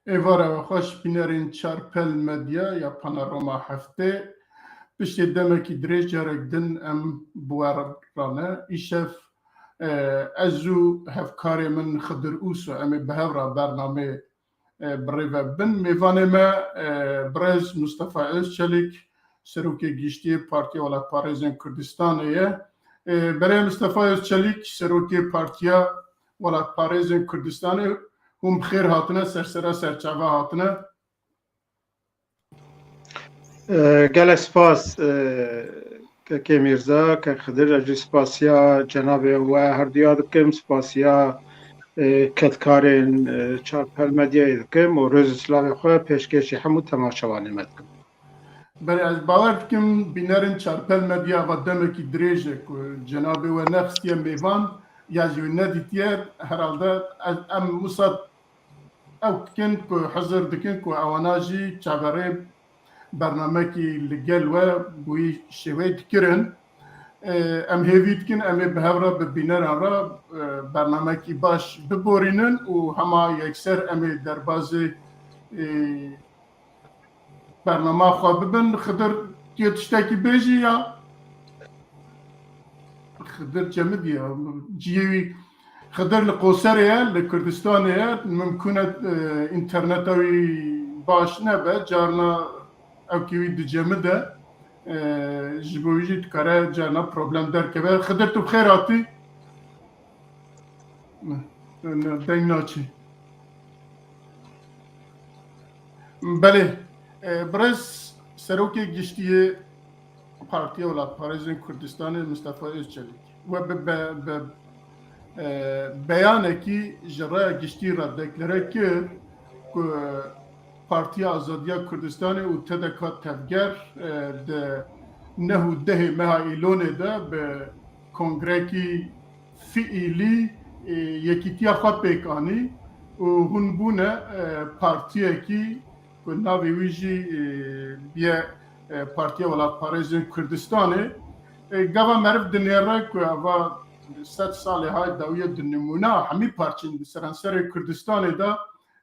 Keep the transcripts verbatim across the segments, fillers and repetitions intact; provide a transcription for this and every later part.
Êvara we xweş bînerên Çarpel Medya ya Panorama Heftê. Piştê demekî dirêj carek din em bi we re ne. Îşev, e, ez û hevkarê min Xidir Ûso em ê bi hev re bernamê, e, bi rê ve bin. Mêvanê me, e, birêz Mustafa Özçelik, Serokê Giştî yê Partiya Welatparêzên Kurdistanê ye. E, Berê Mustafa Özçelik, Serokê Partiya Welatparêzên Kurdistanê, hûn bi xêr hatine ser sera serçava hatine. E, gelek spas, e, Kekê Mîrza, Kek Xidir, ez jî spasiya cenabê we herduya dikim, spasiya, e, kedkarên, e, Çarpel Medyayê dikim û rêz û silavê xwe pêşkêşî hemû temaşevanê me dikim. Belê, ez bawer dikim bînerên Çarpel Medya va demekî dirêj e ku cenabê we nexistiye mêvan ya jî wî nedîtiye. Herhalde ez, em wisa ew dikin ku hizir dikin ku ewana jî çaverê bernamekî li gel we bi wî şêweyê dikirin. Em hêvî dikin em ê bi hev re bi bîneran re, e, bernamekî baş biborînin û hema yekser em ê derbazê, e, bernama xwe bibin. Xidir, tu yê tiştekî bêjî ya? Xidir cemidiye. Cihê wî, Xidir li Qoserê ye, li Kurdistanê ye. Mimkûn e, e, înterneta wî baş nebe. Carna ewkî wî dicemide. E, ji bo wî jî dikare carna problem derkeve. Xidir, tu bi xêr hatî. Ne, deng naçî. Belê, e, birêz Serokê Giştî yê Partiya Welatparêzên Kurdistanê Mistefa Özçelik we bi, be, be, e, beyanekî ji raya giştî re deklare kir ku Partiya Azadiya Kurdistanê û T D K Tevger, e, di neh û dehê meha Îlonê de bi kongrekî fiîlî, e, yekîtiya xwe pêk anî û hûn bûne, e, partiyekî ku navê wî jî, e, biye, e, Partiya Welatparêzên Kurdistanê. E, gava meriv dinêre ku eva sed salê hay dawiye di nimûna hemî parçên di seranserê Kurdistanê de,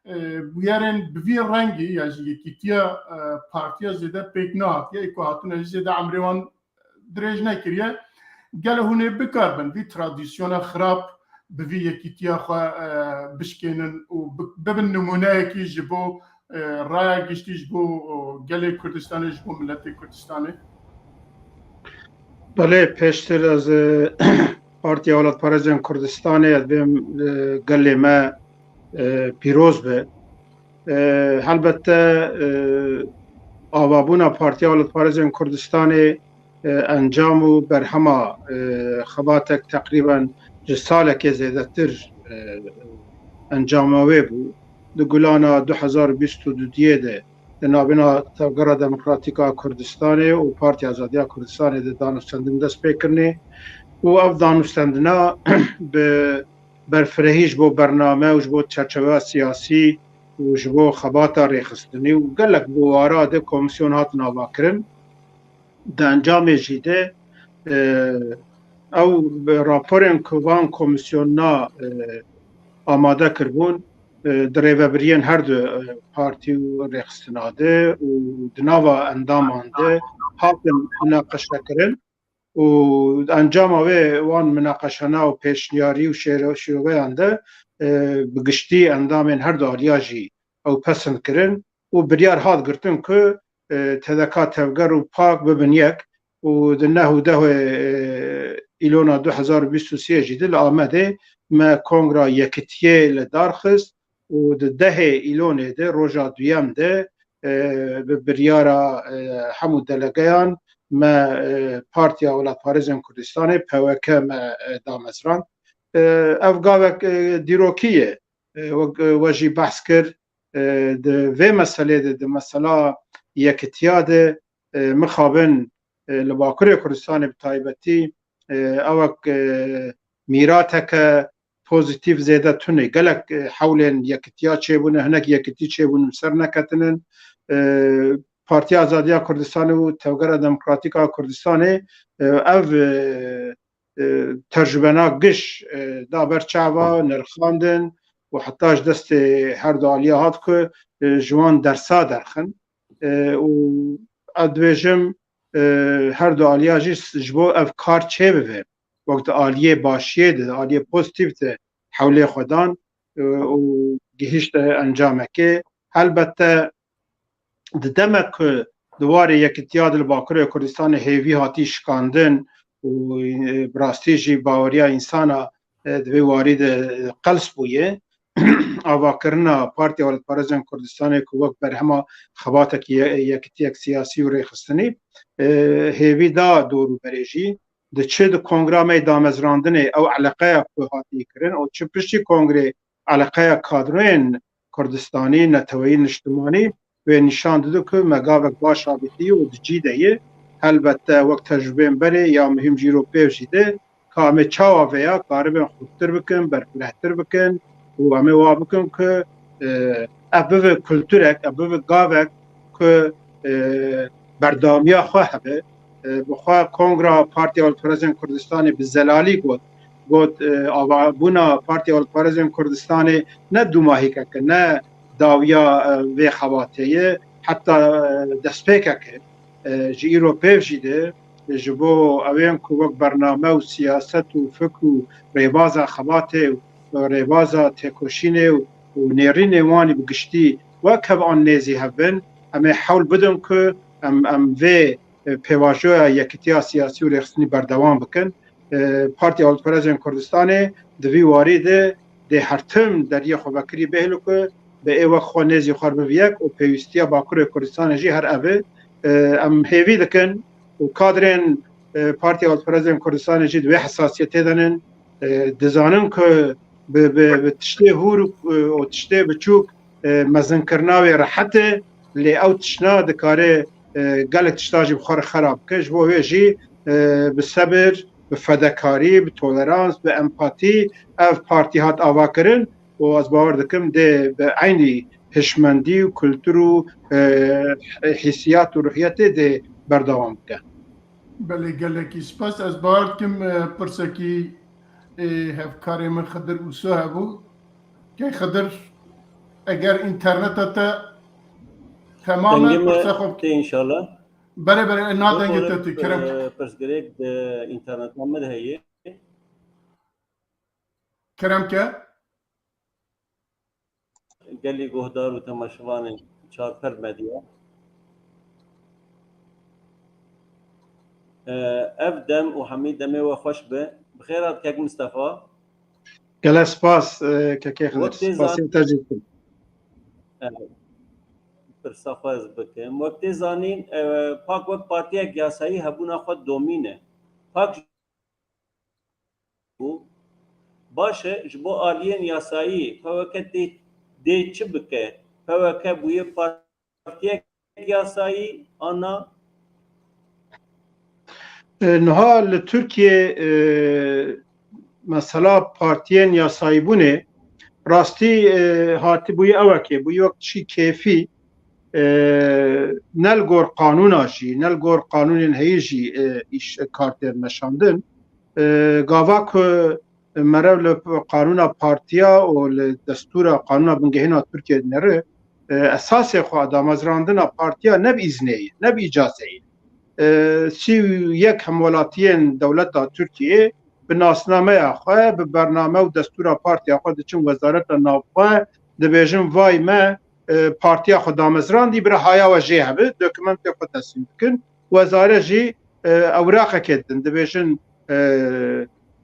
e, bûyerên bi vî rengî ya jî yekîtiya, e, partiya zêde pêk nehatiye, ê ku hatine jî zêde emrê wan dirêj nekiriye. Gelo hûn ê bikarbin vî tradisyona xirab bi vî yekîtiya xwe, e, bişkênin û bi-, bibin nimûneyekî ji bo, e, raya giştî, ji bo, o, gelê Kurdistanê, ji bo miletê Kurdistanê? Belê, pêştir ez, e, Partiya Welatparêzên Kurdistanê ez bêm, e, gelê me, e, pîroz be. E, helbette, e, avabûna Partiya Welatparêzên Kurdistanê, e, encam û berhema, e, xebatek teqrîben ji salekê zêdetir, e, encama wê bû. Di gulana du hezar û bîst û duyê de di navbêna Tevgera Demokratîk a Kurdistanê û Partiya Azadiya Kurdistanê de danûstendin dest pê kirinê û ev danûstendina bi berfirehî ji bo bername û ji bo çerçeveya siyasî û ji bo xebata rêxistinî û gelek bi wara de komîsyon hatin avakirin. Di encamê jî de, e, ew raporên ku van komîsyona, e, amade kiribûn, e, di rêvebiriyên her du, e, partî û rêxistina de û di nava endaman de hatin minaqeşekirin û encama wê wan minaqeşana û pêşniyarî û şêro-, şîroveyan de, e, bi giştî endamên her du aliya jî ew pesend kirin û biryar hat girtin ku, e, T D K Tevger û PAK bibin yek û di neh û dehê, e, Îlona du hezar û bîst û sê jî de li Amedê me kongra yekitiyê li dar xist û di dehê Îlonê de roja duyem de, e, bi biryara, e, hemû delegeyan me, e, Partiya Welatparêzên Kurdistanê, P W K, me, e, damezrand. E, ev gavek, e, dîrokî ye. E, wek, e, we jî behs kir, e, di vê meselê de, di mesela yekitiya de, e, mixabin, e, li Bakurê Kurdistanê bi taybetî, e, ewek, e, mîrateke pozîtîf zêde tune. Gelek, e, hewlên yekitiya çêbûne, hinek yekitî çêbûn, li ser neketinin. E, Partiya Azadiya Kurdistanê û Tevgera Demokratîk a Kurdistanê, e, ev, e, e, tercübena giş, e, da ber çava, nirxandin û heta ji destê her du aliya hat ku, e, ji wan dersa derxin. E, û ez dibêjim, e, her du aliya jî ji bo ev kar çêbibe. Wek di aliyê başiyê de, di aliyê pozîtîf de hewlê xwe dan, e, û gihîşte encamekê. Helbette di demek ku di warê yekitiya de li Bakurê Kurdistanê hêvî hatî şikandin û, e, bi rastî jî baweriya însana, e, di vê warî de, e, qels bûye. Avakirina Partiya Welatparêzên Kurdistanê ku wek berhema xebatek ye-, yekitiyek siyasî û rêxistinî, e, hêvî da dor û berê jî. Di çi di kongra me yê damezrandinê ew eleqeya ku hatiye kirin û çi piştî kongrê eleqeya kadroyên Kurdistanî, neteweyî, niştimanî wê nîşan dide ku me gavek baş avêtiye û di cî de ye. Helbette wek tecrûbeyên berê ya muhîm jî îro pêv jî de ka em ê çawa vêya karibin xurttir bikin, berfirehtir bikin û em ê wa bikin ku, e, ev bibe kulturek, ev bibe gavek ku, e, berdewamiya xwe hebe. E, bi xwe Kongra Partiya Welatparêzên Kurdistanê bi zelalî got, got, e, avabûna Partiya Welatparêzên Kurdistanê ne dûmahîkek e, ne dawiya, e, vê xebatê ye, heta, e, destpêkek e. E, ji îro pêv jî de ji bo ewên ku wek bername û siyaset û fikr û rêbaza xebatê û rêbaza têkoşînê û, û nêrînê wan ê bi giştî wek hev an nêzî hev bin, em ê hewl bidin ku em, em vê, e, pêvajoya yekitiya siyasî û rêxistinî berdewam bikin. E, Partiya Welatparêzên Kurdistanê di vî warî de dê her tim deriyê xwe vekirî bihêle ku bi ê wek xwe nêzî xwe re bibî yek û pêwîstiya Bakurê Kurdistanê jî her ev e. E, em hêvî dikin û kadrên, e, Partiya Welatparêzên Kurdistanê jî di wê hesasiyetê de nin. E, dizanin ku bi, bi, bi tiştê hûr û, û tiştê biçûk, e, mezinkirina wê rehet e, lê ew tiştna dikare, e, gelek tişta jî bi xwe re xera bike. Ji bo wê jî, e, bi sebir, bi fedekarî, bi tolerans, bi empatî ev partî hat avakirin û ez bawer dikim dê bi eynî hişmendî û kultur û, e, hîsiyat û ruhiyetê dê berdewam bike. Belê, gelekî spas. Ez bawer dikim, e, pirsekî, e, hevkarê min Xidir Ûso hebû. Key Xidir, eger înterneta te temam e, Dengê me pirsa xwe tê înşallah. Belê, belê, e, na dengê te tê, kerem ke. E, pirsgirêk di înterneta me de heye. Kerem ke. Gelî guhdar û temaşevanên Çarper Medya. E, ev dem û hemî demê we xweş be. Bi xêr hat kek Mistefa. Gelek spas, e, kekê Xidir. Spasî te jî dikim. E, pirsa xwe ez bikim. Wek tê zanîn, e, pak wek partiyek yasayî hebûna xwe domîne. Pak bû. Baş e, ji bo aliyên yasayî P W K dê, dê çi bike? P W K bûye partiyek yasayî, an na? E, niha li Tirkiye, e, mesela partiyên yasayîbûnê rastî, e, hatî bûye ewekê, bûye wek tişî kêfî, e, ne li gor qanûna jî, ne li gor qanûnên heyî jî, e, îş, e, kar tê meşandin. E, gava ku merev li qanûna partiya û li destûra qanûna bingehîna Tirkiyê dinêre, e, esasê xwe damezrandina partiya ne bi îznê ye, ne bi îcazê ye. E, sî û yek hemwelatiyên dewleta Tirkiyê bi nasnameya xwe, bi bername û destûra partiya xwe diçin Wezareta Navxwe, dibêjin vay me, e, partiya xwe damezrandî, bi rihaya we jê hebe, dokumentê xwe teslîm dikin. Wezare jî, e, ewraqekê didin, dibêjin, e,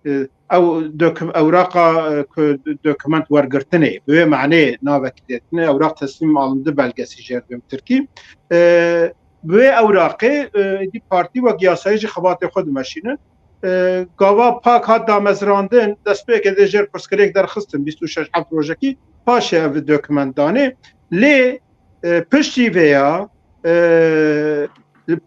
e, ew dokum-, ewraqa, e, ku dokument wergirtinê, bi wê manê navekî dê tine, ewraq teslîm alindi belgesi jê re dibêm tirkî. E, bi wê ewraqê, e, êdî partî wek yasayî jî xebatê xwe dimeşînin. E, gava pak hat damezrandin, destpêkê dê jêr pirsgirêk derxistin, bîst û şeş heft rojekî paşê ev dokument danê. Lê, e, piştî vê ya, e,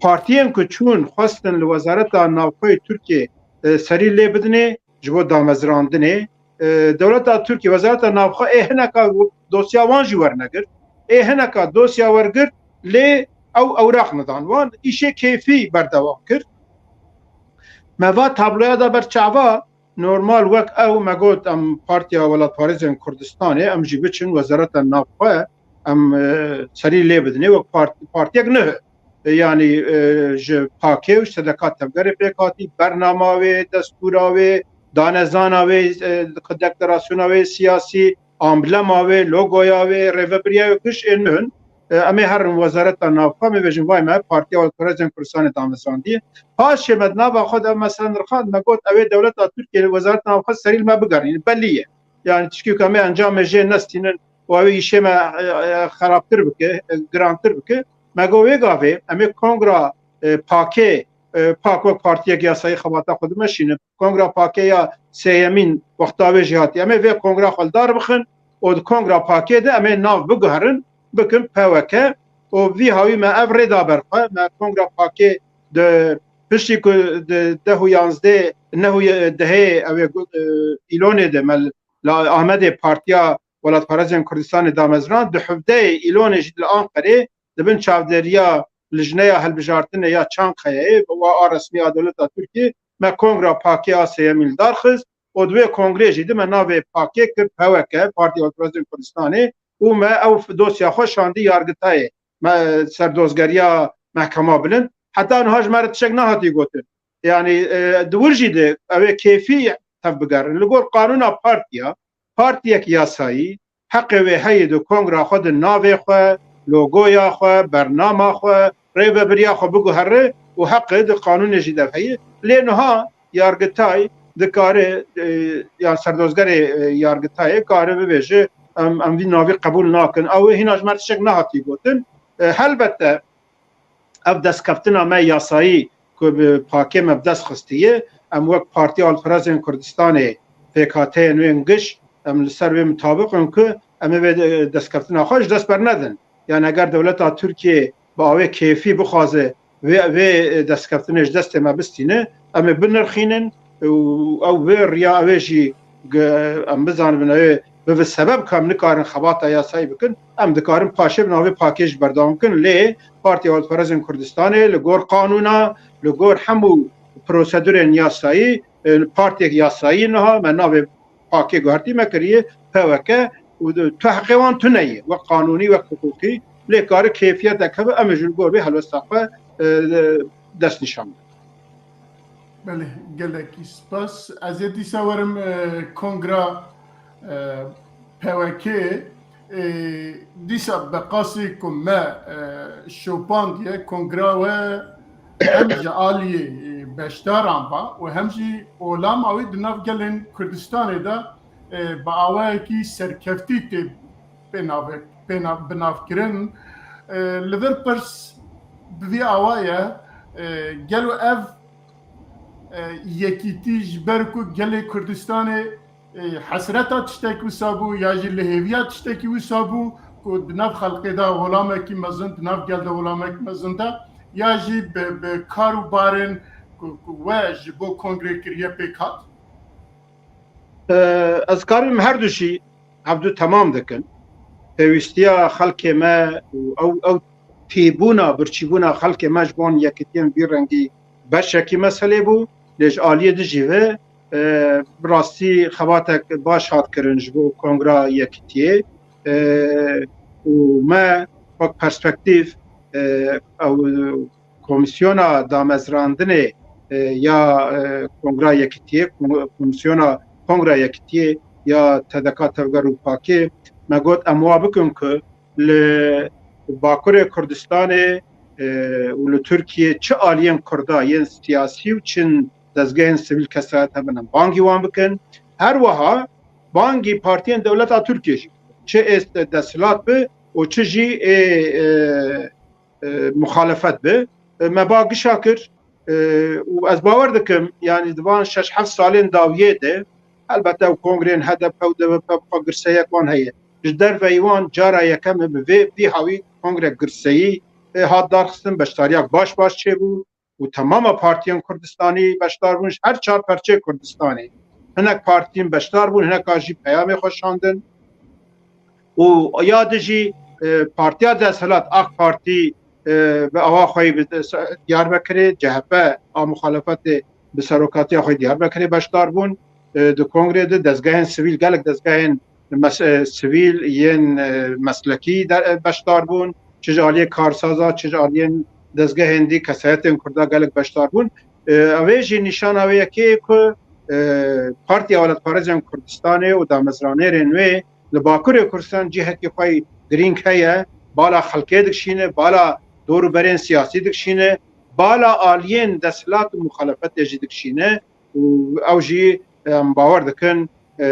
partiyên ku çûn xwestin li Wezareta Navxweyê Tirkiyê, e, serî lê bidinê ji bo damezrandinê, e, dewleta Tirkiyê, Wezareta Navxwe ê hineka dosya wan jî wernegirt. Ê hineka dosya wergirt, lê ew ewraq nedan wan. Îşê kêfî berdewam kir. Me va tabloya da ber çava, Normal wek ew me got, em Partiya Welatparêzên Kurdistanê, em jî biçin Wezareta Navxwe, em, e, serî lê bidinê wek part-, partiyek nuh. E, yanî, e, ji pakê û ji sedeka tevgerê pêk hatî, bernama wê, destûra wê, danezana wê, e, deklarasyona wê siyasî, amblema wê, logoya wê, rêvebiriya wê, giş ên nuh in. E, em ê herin Wezareta Navxwe, em ê bêjin vay me Partiya Welatparêzên Kurdistanê damezrandiye. Paşê me di nava xwe de mesela nirxand, me got ew ê dewleta Tirkiyê li Wezareta Navxwe serî li me bigerîne, belî ye. Yani tişkî ku em ê encamê jê nestînin û ew ê îşê me, e, e, xerabtir bike, e, girantir bike. Me got wê gavê em ê kongra, e, pakê, e, pak wek partiyek yasayî xebata xwe dimeşînin. Kongra pakê ya sêyemîn wexta wê jî hatiye. Em ê vê kongra xwe li dar bixin û di kongra pakê de em ê nav biguherin, bikin P W K û vî hawî me ev rê da ber xwe. Me kongra pakê di piştî ku di deh û yanzdeh, neh û dehê ew ê gu-, e, Îlonê de me li Amedê Partiya Welatparêzên Kurdistanê damezrand, di hevdehê Îlonê jî li Anqerê di bin çavdêriya Lijneya Hilbijartinê ya Çankayayê, wa a resmî a dewleta Tirkiyê, me kongra pakê a sêyemîn li dar xist û di wê kongrê jî de me navê pakê kir P W K, Partiya Welatparêzên Kurdistanê, û me ew dosya xwe şandî Yargitayê, me, serdozgeriya Mehkema Bilind. Heta niha ji me re tiştek nehatî gotin. Yani, e, di wir jî de ew ê kêfî tevbigerin. Li gor qanûna partiya, partiyek yasayî heqê wê heye di kongra xwe de navê xwe, logoya xwe, bernama xwe, rêvebiriya xwe biguhere û heqê di qanûnê jî de heye. Lê niha Yargitay dikare, e, yan serdozgerê, e, Yargitayê kare bibêje, em, em vî navî qebûl nakin. Ew ê hîna ji me tiştek nehatî gotin. E, helbette ev destkeftina me yasayî ku bi pakê me bi dest xistiye, em wek Partiya Alperezên Kurdistanê pêkhateyên wê yên giş, em li ser wê mitabiq in ku em ê vê de-, destkeftina xwe ji dest bernedin. Yani eger dewleta Tirkiyê bi awê kêfî bixwaze vê, vê destkeftinê ji destê me bistîne, em ê binirxînin û ew vê riya ew ê jî ge-, em bizanibin, ew ê bibe sebeb ku em nikarin xebata yasayî bikin, em dikarin paşê bi navê pakê jî berdewam bikin. Lê Partiya Welatparêzên Kurdistanê li gor qanûna, li gor hemû prosedurên yasayî, e, partiyek yasayî niha me navê pakê guhertî me kiriye, P W K, û tu heqê wan tune ye, wek qanûnî, wek hiqûqî, lê kare kêfiyetek hebe, em ê ji gor vê helwesta xwe, e, destnîşan bidin. Belê, gelekî spas. Ez ê dîsa werim, e, kongra, e, P W K, e, dîsa bi qasî ku me, e, şopandiye kongra we hem ji aliyê, e, beşdaran ba û hem jî olama wî di nav gelên Kurdistanê de, e, bi awayekî serkeftî tê pênave-, pêna-, binavkirin. E, li vir pirs bi vî awa ye, e, gelo ev, e, yekîtî ji ber ku gelê Kurdistanê, e, hesreta tiştekî wisa bû ya jî li hêviya tiştekî wisa bû ku di nav xelkê de holamekî mezin, di nav gel de holamekî mezin de ya jî bi, bi kar û barên ku, ku we ji bo kongrê kiriye pêk hat? E, ez karim her du jî hevdu temam dikin. Pêwîstiya xelkê me û ew, ew têbûna, birçîbûna xelkê me ji bo yekitiyên vî rengî beşekî meselê bû. Lê ji aliyê dijî ve, e, bi rastî xebatek baş hat kirin ji bo Kongra Yekitiyê. E, û me wek perspektîf, e, ew, Komîsyona Damezrandinê, e, ya, e, Kongra Yekitiyê, Ko-, Komîsyona Kongra Yekitiyê ya T D K Tevger û Pakê, me got em wa bikin ku li Bakurê Kurdistanê, e, û li Tirkiyê çi aliyên Kurda yên siyasî û çi dezgehên sivîl kesayet hebin, em bangî wan bikin. Her wiha bangî partiyên dewleta Tirkiyê jî, çi êst desthilat bi û çi jî ê, e, e, muxalefet bi, e, me ba gişa kir, e, û ez bawer dikim, yanî di van şeş heft salên dawiyê de, helbete ew kongreyên H D P û D B P bi xwe girseyek wan heye. Ji derveyî wan cara yekem e bi vê, vî hawî kongrek girseyî, e, hat darxistin, beşdariyak baş baş çêbû û temama partiyên Kurdistanî beşdar bûn, ji her çar perçeyê Kurdistanê. Hinek partiyên beşdar bûn, hineka jî peyamê xwe şandin. Û ya di jî, e, partiya desthilat, AK Partî, e, bi awa xwe yî bi Diyarbekirê, C H P a muxalefetê bi serokatiya xwe Diyarbekirê beşdar bûn. e, di kongrê de dezgehên sivîl, gelek dezgehên mes-, e, sivîl yên, e, meslekî de, e, beşdar bûn, çi ji aliyê karsaza, çi ji aliyên dezgehên dî kesayetên Kurda gelek beşdar bûn. E, ew ê jî nîşana wê yekê ye ku, e, Partiya Welatparêzên Kurdistanê û damezranêrên wê li Bakurê Kurdistan cihekî xwe yî girîng heye, bala xelkê dikişîne, bala dor û berên siyasî dikişîne, bala aliyên desthilat û muxalefetê jî dikişîne û ew jî, em bawer dikin, e,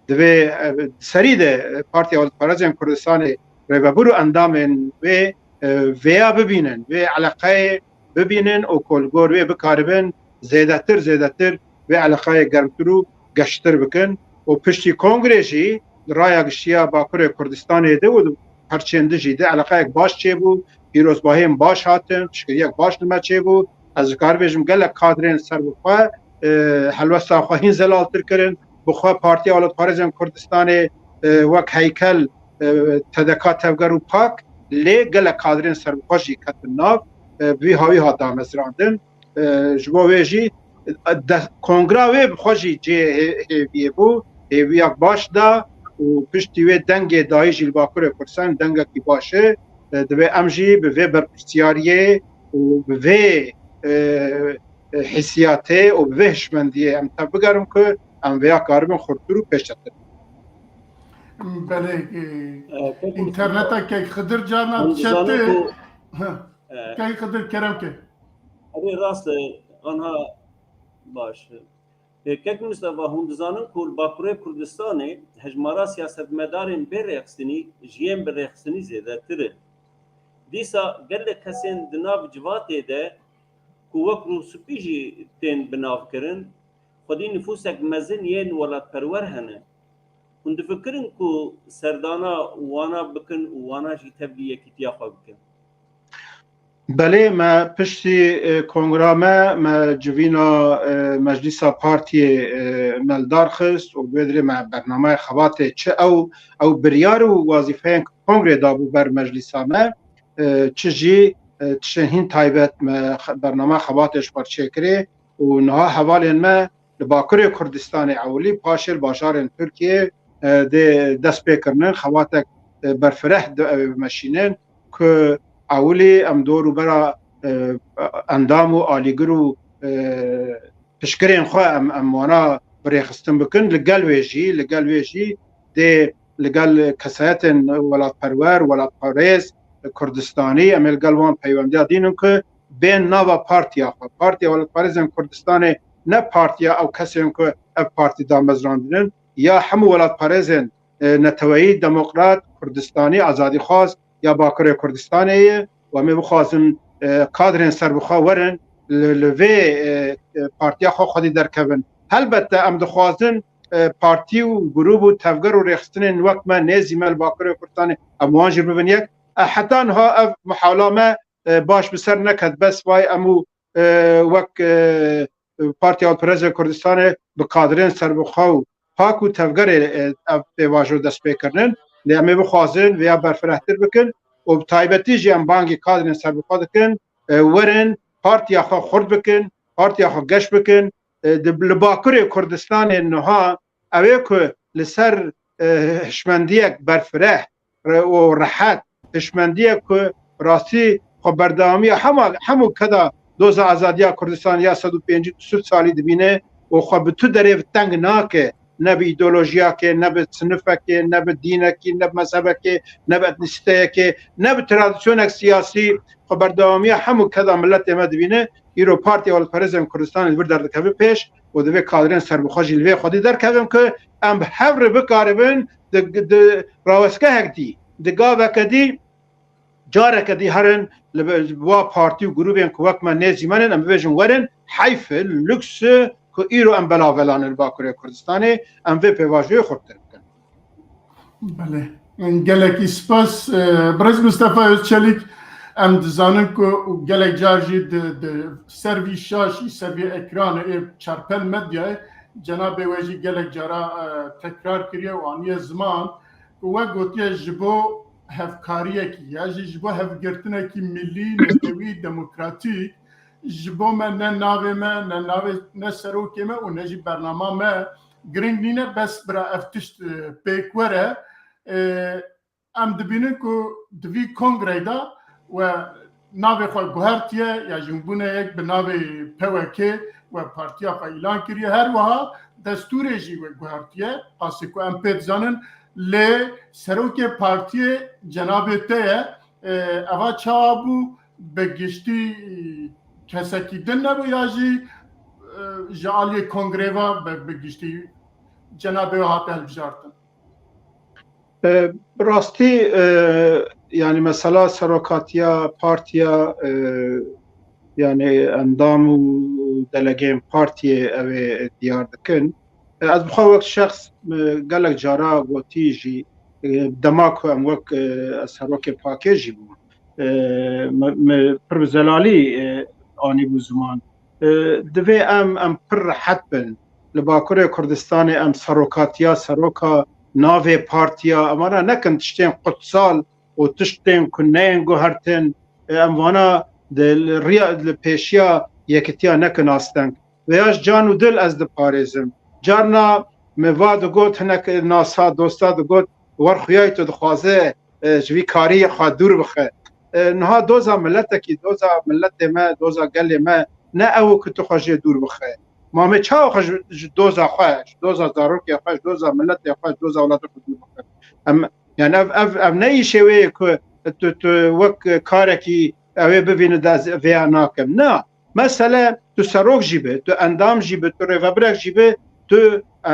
divê, e, serî de Partiya Welatparêzên Kurdistanê rêvebir û endamên wê, e, vêya bibînin, vê eleqeyê bibînin û ku li gor wê bikaribin zêdetir, zêdetir vê eleqeyê germtir û geştir bikin. Û piştî kongrê jî raya giştiya Bakurê Kurdistanê de û di perçên dijî de eleqeyek baş çêbû, pîrozbahiyên baş hatin, piştgiriyek baş li me çêbû. Ez dikarim bêjim gelek kadrên serbixwe, e, helwesta xwe hîn zelaltir kirin. Bi xwe Partiya Welatparêzên Kurdistanê, e, wek heykel, e, T D K, Tevger û Pak, lê gelek kadrên serbixwe jî ketin nav. E, bi vî hawî hat damezrandin. E, ji bo wê jî, e, de, kongra wê bi xwe jî cihê hê-, hêviyê bû, hêviyak baş da û piştî wê dengê dayî jî li Bakurê Kurdistanê dengekî baş e. E, divê em jî bi vê berpirsyariyê û bi vê, e, e, hissiyatê û bi vê hişmendiyê em tevbigerin ku em vêya karibin xurttir û pêşetir. Belê, e, interneta Kek Xidir carna diçete. Kek Xidir, kerem ke. Erê, rast e, anha baş. E, Kek Mistefa, hûn dizanin ku li Bakurê Kurdistanê hejmara siyasetmedarên bê rêxistinî ji yên bi rêxistinî zêdetir in. Dîsa gelek kesên di nav civatê de ku wek rûspî jî tên binavkirin, xwedî nifûsek mezin yên welatperwer hene. Hûn difikirin ku serdana wana bikin û wana jî tevlî yekîtiya xwe bikin? Belê, me piştî, e, kongra me, me civîna, e, Meclîsa Partiyê, e, me li dar xist û bi wê dirê me bernameyê xebatê çi ew, ew biryar û wazîfeyên kongrê dabû ber meclîsa me, e, çi jî, e, tiştên hîn taybet me xe-, bername xebatê ji xwe çêkirê û niha hevalên me li Bakurê Kurdistanê ewilî, paşê li bajarên Tirkiyê, e, dê dest pê kirinin, xebatek, e, berfireh di, e, meşînin ku ewilî em dor û bera, e, endam û alîgir û, e, piştgirên xwe em, em wana bi rêxistin bikin. Li gel wê jî, li gel wê jî dê li gel kesayetên welatperwer, welatparêz, Kurdistanî, em ê li gel wan peywendiya dînin ku bên nava partiya xwe. Partiya Welatparêzên Kurdistanê ne partiya ew kesên ku ev partî damezrandin in, ya hemû welatparêzên, e, neteweyî, demokrat, Kurdistanî, azadîxwaz ya Bakurê Kurdistanê ye. Û em ê bixwazin, e, kadrên serbixwe werin, li, li vê, e, e, partiya xwe xwedî derkevin. Helbette em dixwazin, e, partî û grûp û tevger û rêxistinên wek me nêzî me li Bakurê Kurdistanê em wan jî bibin yek. E, heta niha ev muhawla me, e, baş bi ser neket. Bes vay em û, e, wek, e, Partiya Welatparêzên Kurdistanê bi kadrên serbixwe û pak û tevgerê, e, ev pêvajo dest pê kirinin. Lê em ê bixwazin vêya berfirehtir bikin û bi taybetî jî em bangî kadrên serbixwe dikin, e, werin partiya xwe xurt bikin, partiya xwe geş bikin. E, di, li Bakurê Kurdistanê niha ew ê ku li ser, e, hişmendiyek berfireh re-, û rehet, hişmendiyek ku rastî xwe berdewamiya hema, hemû keda doza azadiya Kurdistan ya sed û pêncî û sed salî dibîne û xwe bi tu derê bi teng nake, ne bi îdeolojiyakê, ne bi sinifekê, ne bi dînekî, ne bi mezhebekê, ne bi etnîsîteyekê, ne bi tradisyonek siyasî, xwe berdewamiya hemû keda miletê me dibîne. Îro Partiya Welatparêzên Kurdistanê li vir derdikeve pêş û divê kadrên serbixwe jî li vê xwedî derkevin ku em bi hev re bikaribin di, di rawestgehek dî, di gaveke dî, careke dî herin li wa partî û grûbên ku wek me nêzî me ne, em bibêjin werin, heyf e, lûks e ku îro em belavelan in li Bakurê Kurdistanê, em vê pêvajoyê xurttir bikin. Belê. Gelekî spas. E, Birêz Mistefa Özçelik, em dizanin ku û gelek car jî di, di ser vî şaşî, ser vî ekranê ê çarpel medyayê, cenabê we jî gelek cara, e, tekrar kiriye û aniye ziman ku we gotiye ji bo hevkariyekî ya jî ji bo hevgirtinekî milî, netewî, demokratîk, Ji bo me ne navê me, ne navê, ne serokê me û ne jî bernama me giring nîne, bes bira ev tişt, e, pêk were. E, em dibînin ku di vî kongreyê de we navê xwe guhertiye ya jî hûn bûne yek bi navê P W K we partiya xwe îlan kiriye. Her wiha destûrê jî we guhertiye, qasê ku em pê dizanin, lê serokê partiyê cenabê te ye. E, eva çawa bû? Bi giştî kesekî din nebû ya jî, e, ji aliyê kongrê ve bi, bi giştî cenabê we hate hilbijartin? E, bi rastî, e, yani mesela serokatiya partiya, e, yani endam û delegeyên partiyê ew ê diyar dikin. E, ez bi xwe wek şexs, e, gelek cara gotî jî, e, dema ku em wek, e, ez serokê pakê jî bûm. E, me, me pir bi zelalî, e, anîbû ziman. E, divê em, em pir rehet bin. Li Bakurê Kurdistanê em serokatiya, seroka navê partiya, emana nekin tiştên qutsal û tiştên ku neyên guhertin, e, em vana di, li riya, li pêşiya yekitiya nekin asteng. Vêya ji can û dil ez diparêzim. Carna me va digot, hinek nasa dosta digot, wer xuyayê tu dixwaze, e, ji vî kariyê xwe dûr bixe. E, niha doza miletekî, doza miletê me, doza gelê me, ne ew ku tu xwe jê dûr bixe. Ma me çawa xwe ji, ji doza xwe, ji doza zarokê xwe, ji doza miletê xwe, ji doza welatê xwe dûr bixe? Em, yani ev, ev, ev ne îşê wê ye ku tu, tu wek karekî ew ê bibîne de ez vêya nakim. Na, mesele tu serok jî be, tu endam jî be, tu rêvebirek jî be, tu, e,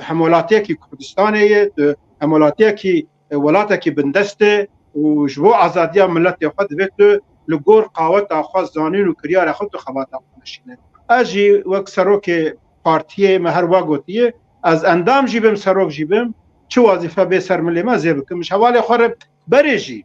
hemwelatiyekî Kurdistanê ye, tu hemwelatiyekî, e, welatekî bindest e û ji bo azadiya miletê xwe divê tu li gor qaweta xwe, zanîn û kiryara xwe tu xebata xwe meşîne. Ez jî wek serokê partiyê me her wa gotiye, ez endam jî bim, serok jî bim, çi wazîfe bê ser milê me ez ê bikim. Ji hevalê xwe re berê jî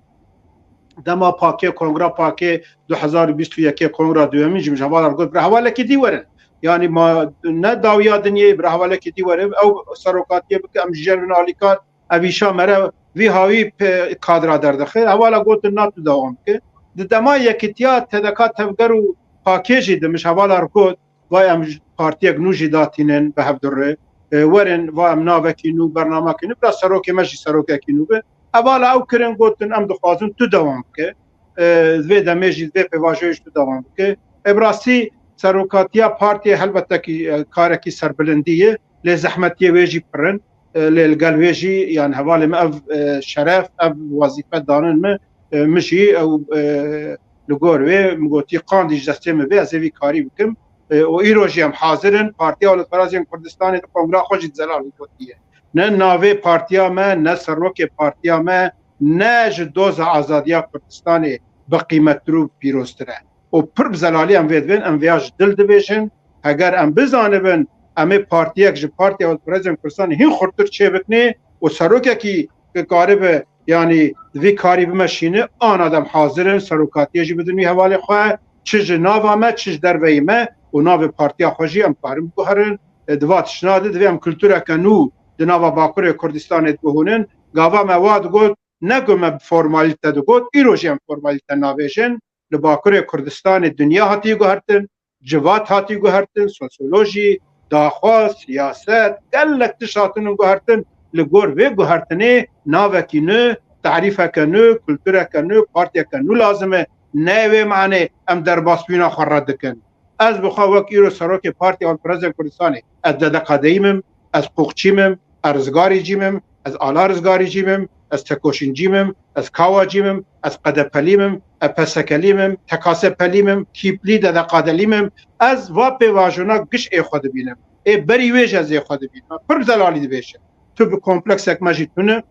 dema pakê, kongra pakê du hezar û bîst û yekê, kongra duyemîn jî min ji hevala re got, bira hevalekî dî werin. Yanî ma ne dawiya dinyê, bira hevalekî dî werin. Ew serokatiyê bike, em ji jer bin alîkar, ev îşa me re vî hawî pe-, kadra derdixe. Hevala gotin, na tu dewam bike. Di dema yekitiya T D K Tevger û pakê jî de min ji hevala re got, va em ji partiyek nû jî datînin bi hevdu re. E, werin, va em navekî nû, bernamekî nû, bira serokê me jî serokekî nû be. Hevala ew kirin, gotin, em dixwazin tu dewam bike. E, vê demê jî, vê pêvajoyê jî tu dewam bike. E, bi rastî serokatiya partiyê helbetekî, e, karekî serbilindî ye, lê zehmetiyê wê jî pir in. E, lê li gel wê jî, yani hevalê me ev, e, şeref, ev wezîfe danin me, e, min jî ew, e, li gor wê min gotî, qandî ji destê min bê, ez ê vî karî bikim. E, û îro jî em hazir in. Partiya Awletperest yên Kurdistanê di kongra xwe jî di zelalî gotiye. Ne navê partiya me, ne serokê partiya me, ne ji doza azadiya Kurdistanê bi qîmettir û pîroztir e. Û pir bi zelalî em vê dibên, em vêya ji dil dibêjin. Heger em bizanibin, em ê partiyek ji Partiya Awletperest yên Kurdistanê hîn xurtir çêbikinê û serokekî ki karibe, yanî di vî karî bimeşîne, ana dem hazir in serokatiyê jî bidin wî hevalê xwe, çi ji nava me, çi ji derveyî me û navê partiya xwe jî em karin biguherin. E, di va tiştna de divê em kultureke nû di nava Bakurê Kurdistanê dibihûnin. Gava me wa digot, ne ku me bi formalîte digot, îro jî em formalîte nabêjin. Li Bakurê Kurdistanê dinya hatiye guhertin, civat hatiye guhertin, sosyolojî, daxwaz, siyaset, gelek tişt hatinin guhertin. Li gor vê guhertinê navekî nû, tarîfeke nû, kultureke nû, partiyeke nû lazim e. Ne wê manê em derbasbûna xwe red dikin. Ez bi xwe wek îro serokê Partiya Awletperest yên Kurdistanê, ez D D K D'yî mim, ez Qûqçî mim, ez Rizgarîcî mim, ez Ala Rizgarîcî mim, ez Tekoşîncî mim, ez Kawacî mim, ez Qedepelî mim, ez P S K'lî mim, T K S P'lî mim, Kîplî, D D K D'lî mim. Ez va pêvajona giş ê xwe dibînim. Ê berî wê jî ez ê xwe dibînim. Pir zelalî dibêjim. Tu bi kompleksek me jî tune.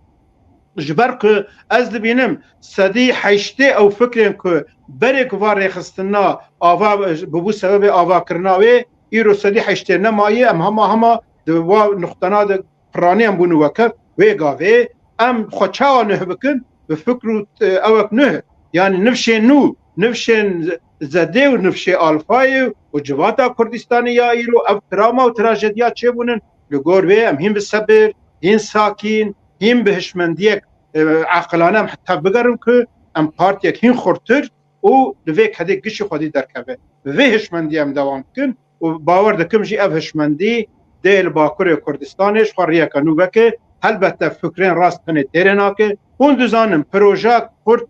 Ji ber ku ez dibînim sedî heştê ew fikrên ku berê ku va rêxistina ava, bûbû sebebê avakirina wê, îro sedî heştê nemaye, em hema hema di wa nuqtena de piranî em bûne wekhev. Wê gavê em xwe çawa nuh bikin? Bi fikr û, e, ewek nuh, yanî nifşên nû, nifşên zedê û nifşê alfayê û civata Kurdistanê ya îro, ev trama û trajediya çêbûnin. Li gor wê em hîn bi sebir, hîn sakîn, hîn bi hişmendiyek, e, aqilane em tev bigerin ku em partiyek hîn xurtir û û li vê kedê gişî xwedî derkeve. Bi vê hişmendiyê em dewam dikin û bawer dikim jî ev hişmendî dê li Bakurê Kurdistanê ji xwe riyeke nû veke. Helbette fikrên rast tenê têrê nake. Hûn dizanin projeya kurt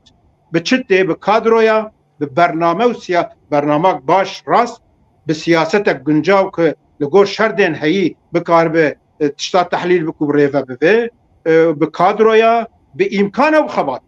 bi çi tê, bi kadroya, bi bername û siya-, bernamak baş rast, bi siyasetek guncaw ku li gor şerdên heyî bikaribe, e, tişta tehlîl bik û rêve bibe, e, bi kadroya, bi îmkan û bi xebat.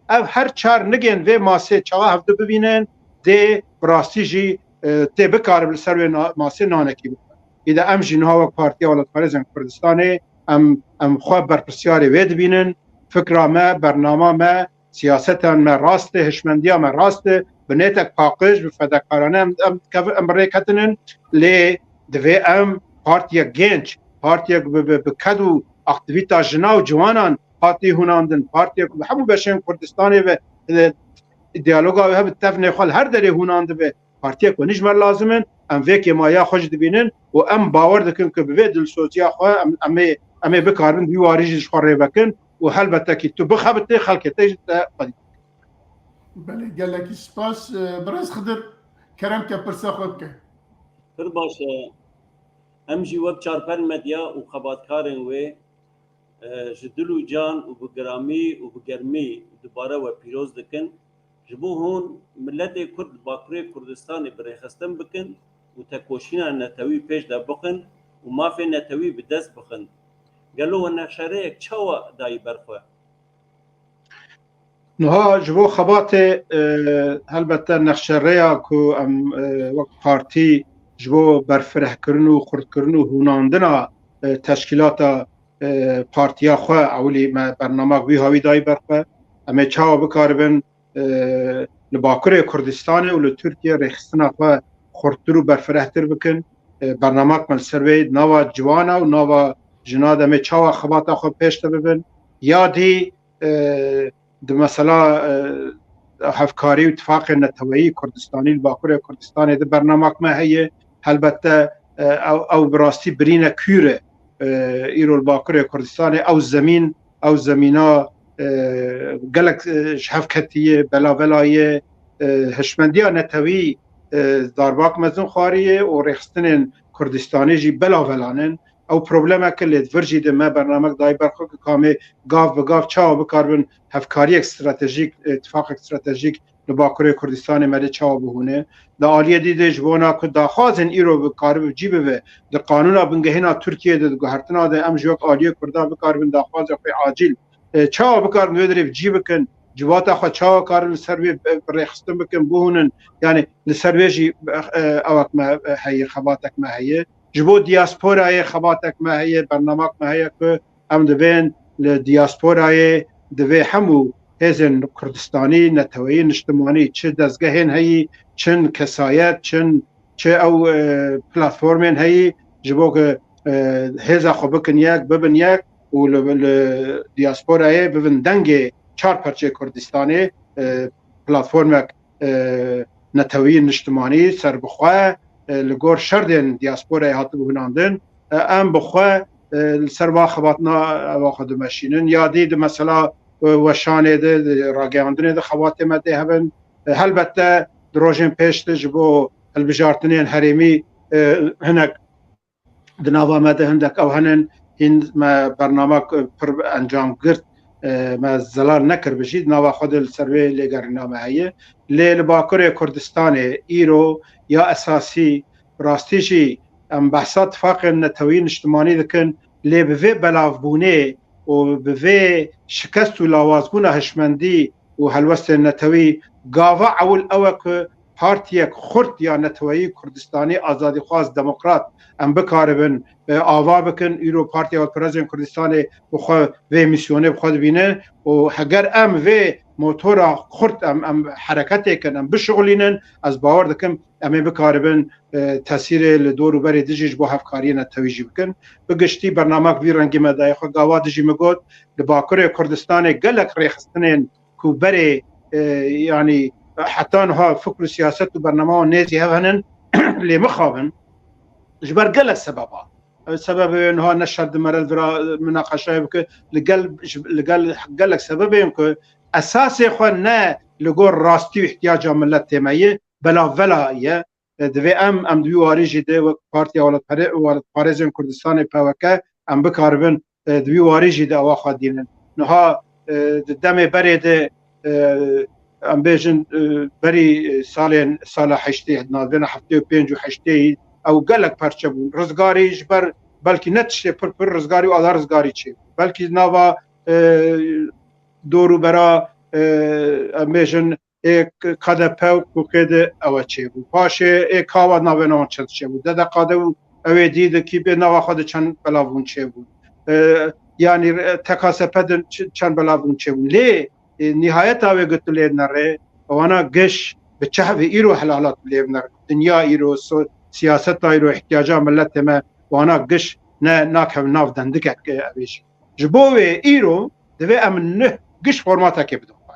Ev her çar nigên vê masê çawa hevdu bibînin, dê bi rastî jî, e, tê bikarib li ser wê na-, masê nanekî bixwe. Îde em jî niha wek Partiya Welatparêzên Kurdistanê em, em xwe berpirsyarê wê dibînin. Fikra me, bernama me, siyaseta me rast e, hişmendiya me rast e. Bi nêtek paqij, bi fedekarane em, em, kev-, em bi rê ketinin. Lê divê em partiyek genç, partiyek bi, bi, bi ked û aktivîta jina û ciwanan hatî hûnandin, partiyek bi hemû beşên Kurdistanê ve, e, diyaloga wê hebe tevnê xwe li her derê hûnandibe. Partiyek wenî ji me lazim in, em vê kêmaya xwe jî dibînin û em bawer dikin ku bi vê dilsoziya xwe em, em ê, em ê bikaribin vî warî jî ji xwe rê vekin û helbete kî tu bixebitî, xelkê te jî te xwedî. Belê, gelekî spas. E, Birêz Xidir, kerem ke pirsa xwe bike. Pir baş e. Em jî wek Çarpel Medya û xebatkarên wê, e, ji dil û can û bi giramî û bi germî dubare we pîroz dikin. Ji bo hûn miletê Kurd li Bakurê Kurdistanê bi rêxistin bikin û tekoşîna netewî pêş de bixin û mafê netewî bi dest bixin. Gelo we nexşereyek çawa dayî ber xwe? Niha ji bo xebatê, e, helbette nexşereya ku em, e, wek partî ji bo berfirehkirin û xurtkirin û hûnandina, e, teşkîlata, e, partiya xwe, ewilî me bernamak wî hawî dayî ber xwe. Em ê çawa bikaribin, e, li Bakurê Kurdistanê û li Tirkiye rêxistina xwe xurttir û berfirehtir bikin. E, bernamak me li ser wê nava ciwana û nava jina de em ê çawa xebata xwe pêş de bibin. Ya dî, e, di mesela, e, hevkarî û tifaqên neteweyî Kurdistanî li Bakurê Kurdistanê de bernamak me heye. Helbette, e, ew, ew bi rastî birîne kûr e. E, îro li Bakurê Kurdistanê ew zemîn, ew zemîna, e, gelek, e, ji hev ketiye, belavela ye, e, hişmendiya netewî, e, darbak mezin xwariye û rêxistinên Kurdistanê jî belavelanin. Ew problemeke lê di vir jî de me bernamek dayî ber xwe ku kamê gav bi gav çawa bikaribin hevkariyek stratejîk, îtifaqek stratejîk li Bakurê Kurdistanê me de çawa bihûne. Di aliyê dî de ji bona ku daxwazên îro bikaribin cî bibe, di qanûna bingehîna Tirkiyê de, di guhertina de em ji wek aliyê Kurdan bikaribin daxwaza xwe acîl, e, çawa bikaribin wê derê bi cî bikin, civata xwe çawa karin li ser wê bi, bi rêxistin bikin, bihûnin. Yani li ser wê jî, e, ewek me, e, heye, xebatek me heye. Ji bo diasporayê xebatek me heye, bernamak me heye ku em dibên li diasporayê divê hemû hêzên Kurdistanî, neteweyî, niştimanî, çi dezgehên heyî, çin kesayet, çin çi ew, e, platformên heyî ji bo ku, e, hêza xwe bikin yek, bibin yek û li, li diasporayê bibin dengê çar perçê Kurdistanê, e, platformek, e, netewî niştimanî serbixwe, e, li gor şerdên diasporayê hatibû hinandin. E, em bi xwe, e, li ser va xebatina eva xwe dimeşînin. Ya dî di mesela, e, weşanê de, di ragihandinê de xebatê me tê hebin. E, helbette di rojên pêş de ji bo hilbijartinên herêmî, e, hinek di nava me de hindek ew henin, hîn me bernamek, e, pir encam girt, e, me zelal nekir bijî, di nava xwe de li ser wê lêgerîna me heye. Lê li Bakurê Kurdistanê îro ya esasî, rastî jî em behsa tifaqên netewî niştimanî dikin, lê bi vê belavbûnê û bi vê şikest û lawazbûna hişmendî û helwestên netewî, gava ewil ew e ku partiyek xurt ya neteweyî Kurdistanî, azadîxwaz, demokrat em bikaribin, e, ava bikin. Îro Partiya Welatparêzên Kurdistanê bi xwe vê mîsyonê bi xwe dibîne û heger em vê motora xurt em, em hereketê kin, em bişixulînin, ez bawer dikim em ê bikaribin, e, tesîrê li dor û berê dijî ji bo hevkariyê netewî jî bikin. Bi giştî bernamek vî rengî me daye xwe. Gava dijî min got, li Bakurê Kurdistanê gelek rêxistinên ku berê, e, yanî heta niha fikr û siyaset û bernama wan nêzî hev henin, lê mixabin ji ber gelek sebeba. Ev sebebê niha ne şert di mere vira minaqeşayê bike, li gel, li gel gelek sebebên ku esasê xwe ne li gor rastî û ihtiyaca miletê me ye, belavela ye. E, divê em, em di wî warî jî de wek Partiya Welatpare-, Welatparêzên Kurdistanê, P W K, em bikaribin, e, di wî warî jî de ewa xwe dînin. Niha, e, di demê berê de, e, em bêjin, e, berî, e, salên, sala heştê, navbêna heftê û pênc û heştê ew gelek perçe bûn. Rizgarî ji ber belkî ne tiştê pir pir, rizgarî û ala rizgarî çê. Belkî nava, e, dorûbera, e, em bêjin, ê K-, K D P û Q Q de ew e çêbû. Paşê ê Kawa navê wan çend çêbû. D D K D û ew ê dî di kî bê nava xwe de çend belavbûn çêbûn. E, yanî, e, T K S P de ç-, çend belavbûn çêbûn. Lê, e, nihayeta wê got tu lê nere, wana giş bi çehvê îro helala tu lê nere. Dinya îro, so-, siyaseta îro, ihtiyaca miletê me, wana giş ne, nakevin nav dendikek, e, ev ê jî. Ji bo wê îro divê em neh giş formatekê bidin xwe.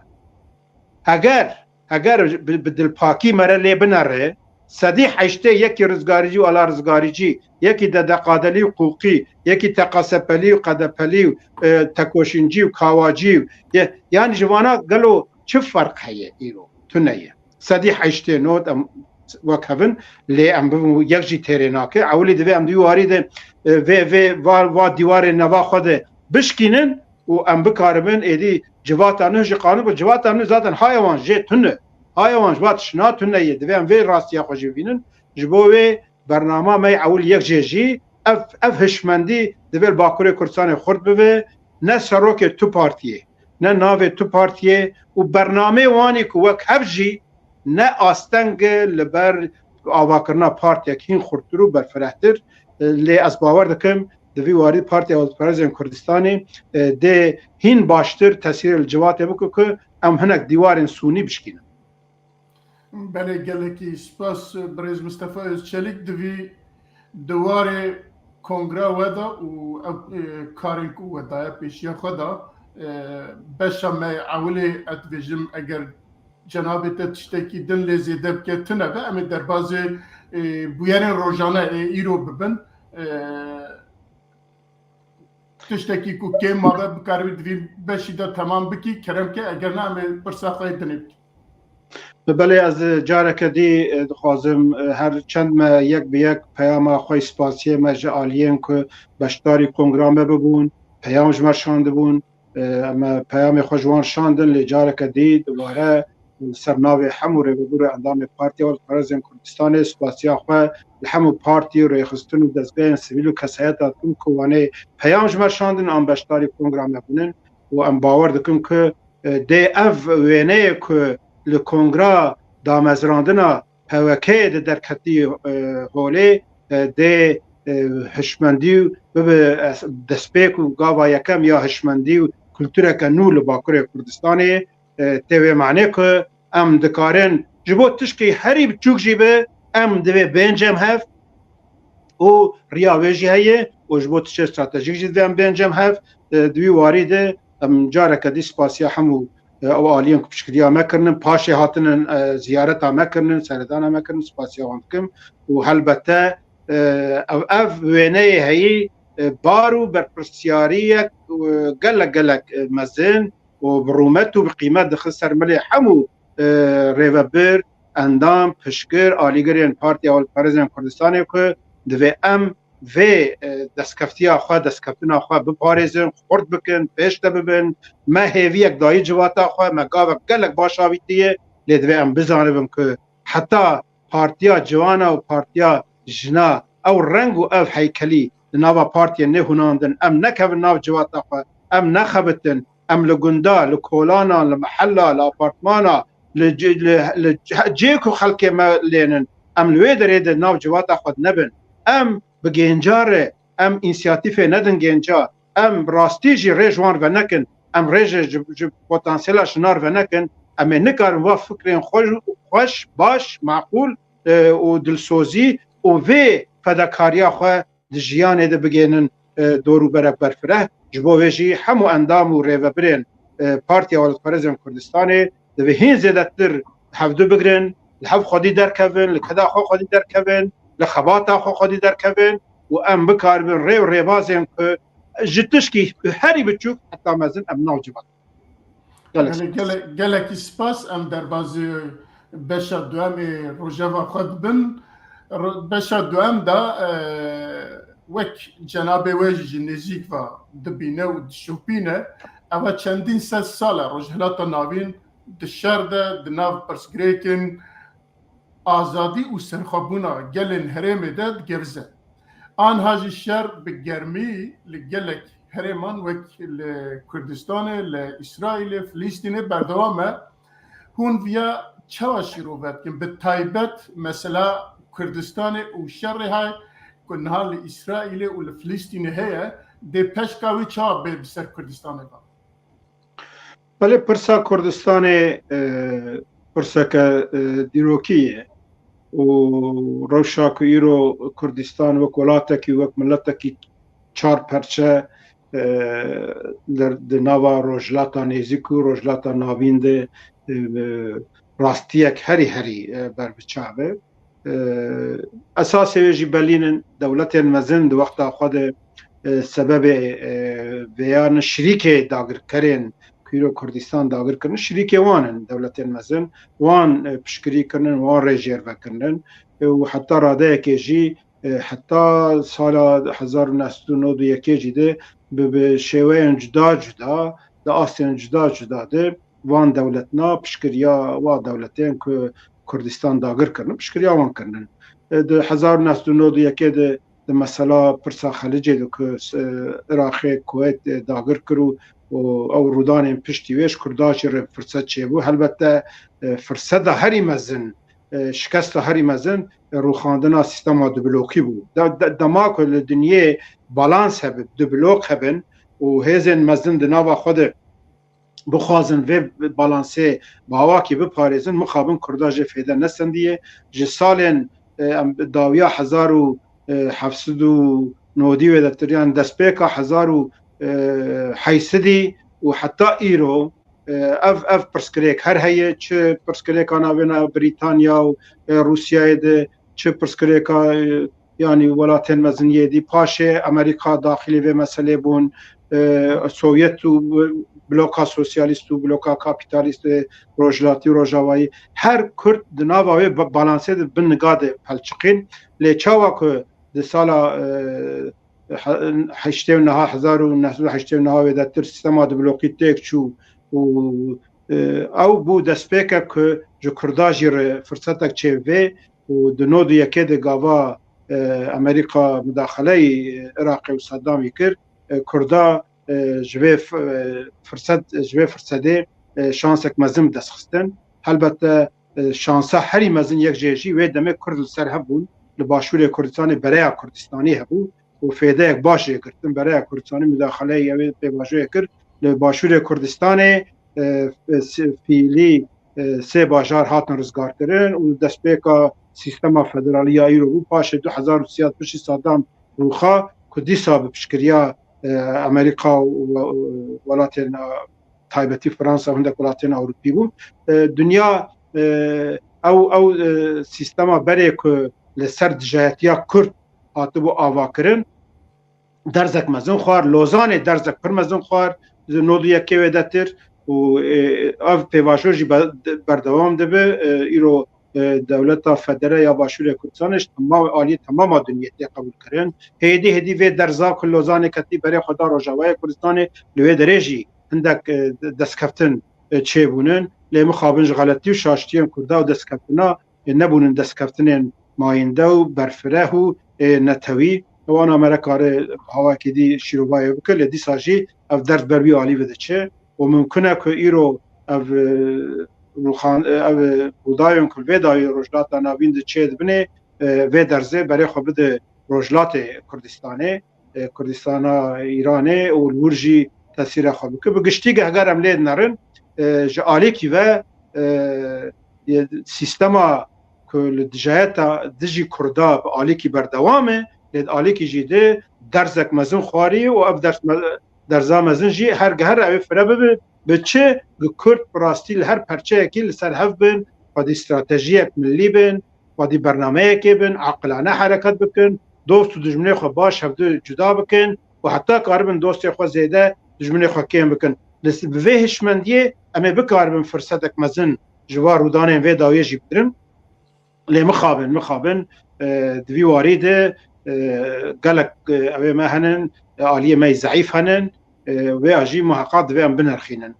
Heger, heger bi, bi dilpakî me re lê binere, sedî heştê yekî rizgarîcî û ala rizgarîcî, yekî D D K D lî û Qûqî, yekî T K S P lî û K D P lî û, e, Tekoşîncî û Kawacî û, ye, yanî ji vana gelo çi ferq heye îro? Tune ye. Sedî heştê not em wek hev in, lê em bibin yek jî têrê nake. Ewilî divê em di wî warî de, e, vê, vê, va, va dîwarê nava xwe de bişkînin û em bikaribin êdî civata nû ji qanûn bi civata nû zaten haya wan jê tune. Haya wan ji va tişna tune ye. Divê em vê rastiya xwe jî bibînin. Ji bo wê bernama me ewil yek jê jî ev, ev hişmendî divê li Bakurê Kurdistanê xurt bibe, ne serokê tu partiyê, ne navê tu partiyê û bernamê wanî ku wek hev jî ne asteng e li ber avakirina partiyek hîn xurttir û berfirehtir. Lê ez bawer dikim di vî warî Partiya Welatparêzên Kurdistanê, e, dê hîn baştir tesîrê li civatê bike ku em hinek dîwarên sûnî bişkînin. Belê, gelekî spas birêz Mistefa Özçelik. Di vî diwarê kongra we de û ev, e, karên ku we daye pêşiya xwe de, e, beşa me ewilê, ez dibêjim, eger cenabê te tiştekî din lê zêde bike, tune be, em ê derbazê, e, bûyerên rojane ê îro bibin. E, tiştekî ku kêm mabe, bikaribî di vî beşî de temam bikî, kerem ke, eger ne, em ê pirsa xwe yê dinê bikî. Belê, ez careke dî, e, dixwazim, e, her çend me yek bi yek peyama xwe spasiyê me ji aliyên ku beşdarî kongra me bibûn, peyam ji me şandibûn, e, me peyamê xwe ji wan şandin, lê careke dî dubare li ser navê hemû rêvebir û endamê Partiya Welatparêzên Kurdistanê spasiya xwe li hemû partî û rêxistin û dezgehên sivîl û kesayeta dikim ku wanê peyam ji me şandin an beşdarî kongra me bûnin û em bawer dikin ku, e, dê ev wêneyê ku li kongra damezrandina P W K'yê de derketî, e, holê, e, dê, e, hişmendî û bibe, e, destpêk û gava yekem ya hişmendî û kultureke nû li Bakurê Kurdistanê, e, tê wê manê ku em dikarin ji bo tişkî herî biçûk jî be, em divê bên cem hev û riya wê jî heye û ji bo tiştê stratejîk jî divê em bên cem hev, e, di wî warî de em careke dî spasiya hemû, e, ew aliyên ku piştgiriya me kirinin, paşê hatinin, e, ziyareta me kirinin, seredana me kirinin, spasiya wan dikim û helbete, e, ev, ev wêneyê heyî, e, bar û berpirsiyariyek, e, gelek gelek, e, mezin û bi rûmet û bi qîmet dixin ser milê hemû, e, rêvebir, endam, piştgir, alîgirên Partiya Welatparêzên Kurdistanê ku divê em vê, e, destkeftiya xwe, destkeftina xwe biparêzin, xurt bikin, pêş de bibin. Me hêviyek dayî civata xwe, me gavek gelek baş avîtiye, lê divê em bizanibin ku heta partiya ciwana û partiya jina ew reng û ev heykelî di nava partiyê nehunandin, em nekevin nav civata xwe, em nexebitin, em li gunda, li kolanan, li mehella, li apartmana, li, li, li cê ku xelkê me lênin, em li wê derê de nav civata xwe nebin. Em bi gênca re, em însiyatîfê nedin gênca, em rastî jî rê ji wan venekin, em rê ji, ji, ji potansiyela jinar venekin, em ê nikarin va fikrên xwe, xweş, baş, maqûl, e, û dilsozî û vê fedakariya xwe di jiyanê de bigênin, e, dorûberek berfireh. Ji bo vê jî hemû endam û rêvebirên, e, Partiya Welatparêzên Kurdistanê divê hîn zêdetir hevdu bigrin, li hev xwedî derkevin, li keda xwe xwedî derkevin, li xebata xwe xwedî derkevin û em bikaribin rê û rêbazên ku ji tişkî herî biçûk heta mezin em nav civat. Gelek Gelek, gelek, gelekî spas. Em derbazî beşa duem ê rojeva xwe dibin. Ro-, beşa duem de, e, wek cenabê we jî ji nêzîk ve dibîne û dişopîne, eva çendîn sed sal e Rojhilata Navîn di şer de, di nav pirsgirêkên azadî û serxwebûna gelên herêmê de digevize. Anha jî şer bi germî li gelek herêman wek li Kurdistanê, li Îsraîlê, Filîstînê berdewam e. Hûn viya çawa şîrove dikin? Bi taybet mesela Kurdistanê û şerê hay ku niha li Îsraîlê û li Filîstînê heye, dê peşka wî çawa bê bi ser Kurdistanê ve? Belê, pirsa Kurdistanê, e, pirseke, e, dîrokî ye û rewşa ku îro Kurdistan wek welatekî, wek miletekî çar perçe, e, li, di nava Rojhilata Nêzîk û Rojhilata Navîn de, e, rastiyek herî herî, e, berbiçav e. E, esasê wê jî belîn in, dewletên mezin di wexta xwe de, e, sebebê, e, vêya ne şirîkê dagirkerên ku îro Kurdistan dagir kirin, şirîkê wan in dewletên mezin, wan, e, piştgirî kirinin, wan rêjêr vekirinin, e, û heta radeyekê jî, e, heta sala hezar û neh sed û nod û yekê jî de bi, bi şêweyên cuda cuda, di astên cuda cuda de van dewletna piştgiriya wa dewletên ku Kurdistan dagir kirin, piştgiriya wan kirinin. E, di hezar û neh sed û nod û yekê de, di mesela pirsa Xelicê de ku, e, Iraqê Kuweyt, e, dagir kir û, û ew rûdanên piştî wê ji Kurda jî re firset çêbû. Helbette, e, firseta herî mezin, e, şikesta herî mezin, e, rûxandina sîstema dublokî bû. De, de, dema ku li dinyê balans hebe, dublok hebin û hêzên mezin di nava xwe de bixwazin vê balansê bi awakî biparêzin, mixabin Kurda jê fêde nesendiye. Ji salên, e, em dawiya hezar û heft sed û nodî wê de tir, yan destpêka hezar û heyt sedî û heta îro, e, ev, ev pirsgirêk her heye, çi pirsgirêka navêna Brîtanya û, e, Rûsyayê de, çi pirsgirêka, e, yanî welatên mezin yê dî, paşê Amerîka daxilî vê meselê bûn, e, Sovyet û bloka sosyalîst û bloka kapîtalîst, e, rojhilatî û rojavayî, her Kurd di nava wê ba-, balansê de bin niga de pelçiqîn. Lê çawa ku di sala, e, he-, heştê û neha, hezar û neh sed û heştê û neha wê de tir sîstema dublokî têk çû û, e, ew bû destpêkek ku ji Kurda jî re firsetek çêbivê û di nod û yekê de gava, e, Amerîka mudaxeleyî Iraqê û Seddamî kir, e, Kurda, e, ji vê f-, e, firset, ji vê firsedê, e, şansek mezin bi dest xistin. Helbette, e, şansa herî mezin yek jê jî wê demê Kurd li ser hev bûn, li Başûrê Kurdistanê bereya Kurdistanî hebû û fêdeyek baş jê girtin. Bereya Kurdistanî mudaxeleyê wê pêvajoyê kir. Li Başûrê Kurdistanê, e, e, si-, fîlî, e, sê bajar hatin rizgarkirin û destpêka sîstema federalî ya îro bû. Paşê du hezar û sê piştî Saddam rûxa ku dîsa bi piştgiriya, e, Amerîka û we-, welatên, e, taybetî Fransa û hindek welatên Ewropî bû. E, dinya, e, ew, ew, e, sîstema berê ku li ser dijayetiya Kurd hatibû avakirin, derzek mezin xwar, Lozanê derzek pir mezin xwar, di nod û yekê wê de tir û, e, ev pêvajo jî be-, berdewam dibe. E, îro, e, dewleta federe ya Başûrê Kurdistanê ji temam, aliyê temama dinyê tê qebûlkirin. Hêdî hêdî vê derza ku Lozanê ketî berê xwe da Rojavayê Kurdistanê, li wê derê jî hindek, e, de-, destkeftin, e, çêbûnin. Lê mixabin ji xeletî û şaştiyên Kurda û destkeftina, e, nebûnin destkeftinên mayînde û berfireh û, e, netewî. Wana me re kare hawakê dî şîrovayê bike, lê dîsa jî ev derd ber wî alî ve diçe û mimkun e ku îro ev, e, rûxan-, e, ev, e, rûdayên ku vê dawî Rojhilata Navîn de çê dibinê, e, vê derzê berê xwe bide Rojhilatê Kurdistanê, e, Kurdistana Îranê û li wir jî tesîra xwe bike. Bi giştî ge-, heger em lê dinerin, e, ji alîkî ve, e, yê sîstema ku li dijayeta dijî Kurda bi alîkî berdewam e, lê di alîkî jî de derzek mezin xwarî û ev ders me-, derza mezin jî her giher ew ê fire bibe. Bi çi? Bi Kurd bi rastî li her perçeyekî li ser hev bin, xwedî stratejiyek milî bin, xwedî bernameyekê bin, aqilane hereket bikin, dost û dijminê xwe baş hevdu cuda bikin û heta karibin dostê xwe zêde, dijminê xwe kêm bikin. Li s-, bi vê hişmendiyê em ê bikaribin firsetek mezin ji van rûdanên vê dawiyê jî bigirin. Lê mixabin, mixabin, e, di vî warî de, e, gelek, e, ewê me henin, e, aliyê me yî zeîf henin, e, wê ya jî muheqaq divê em binirxînin.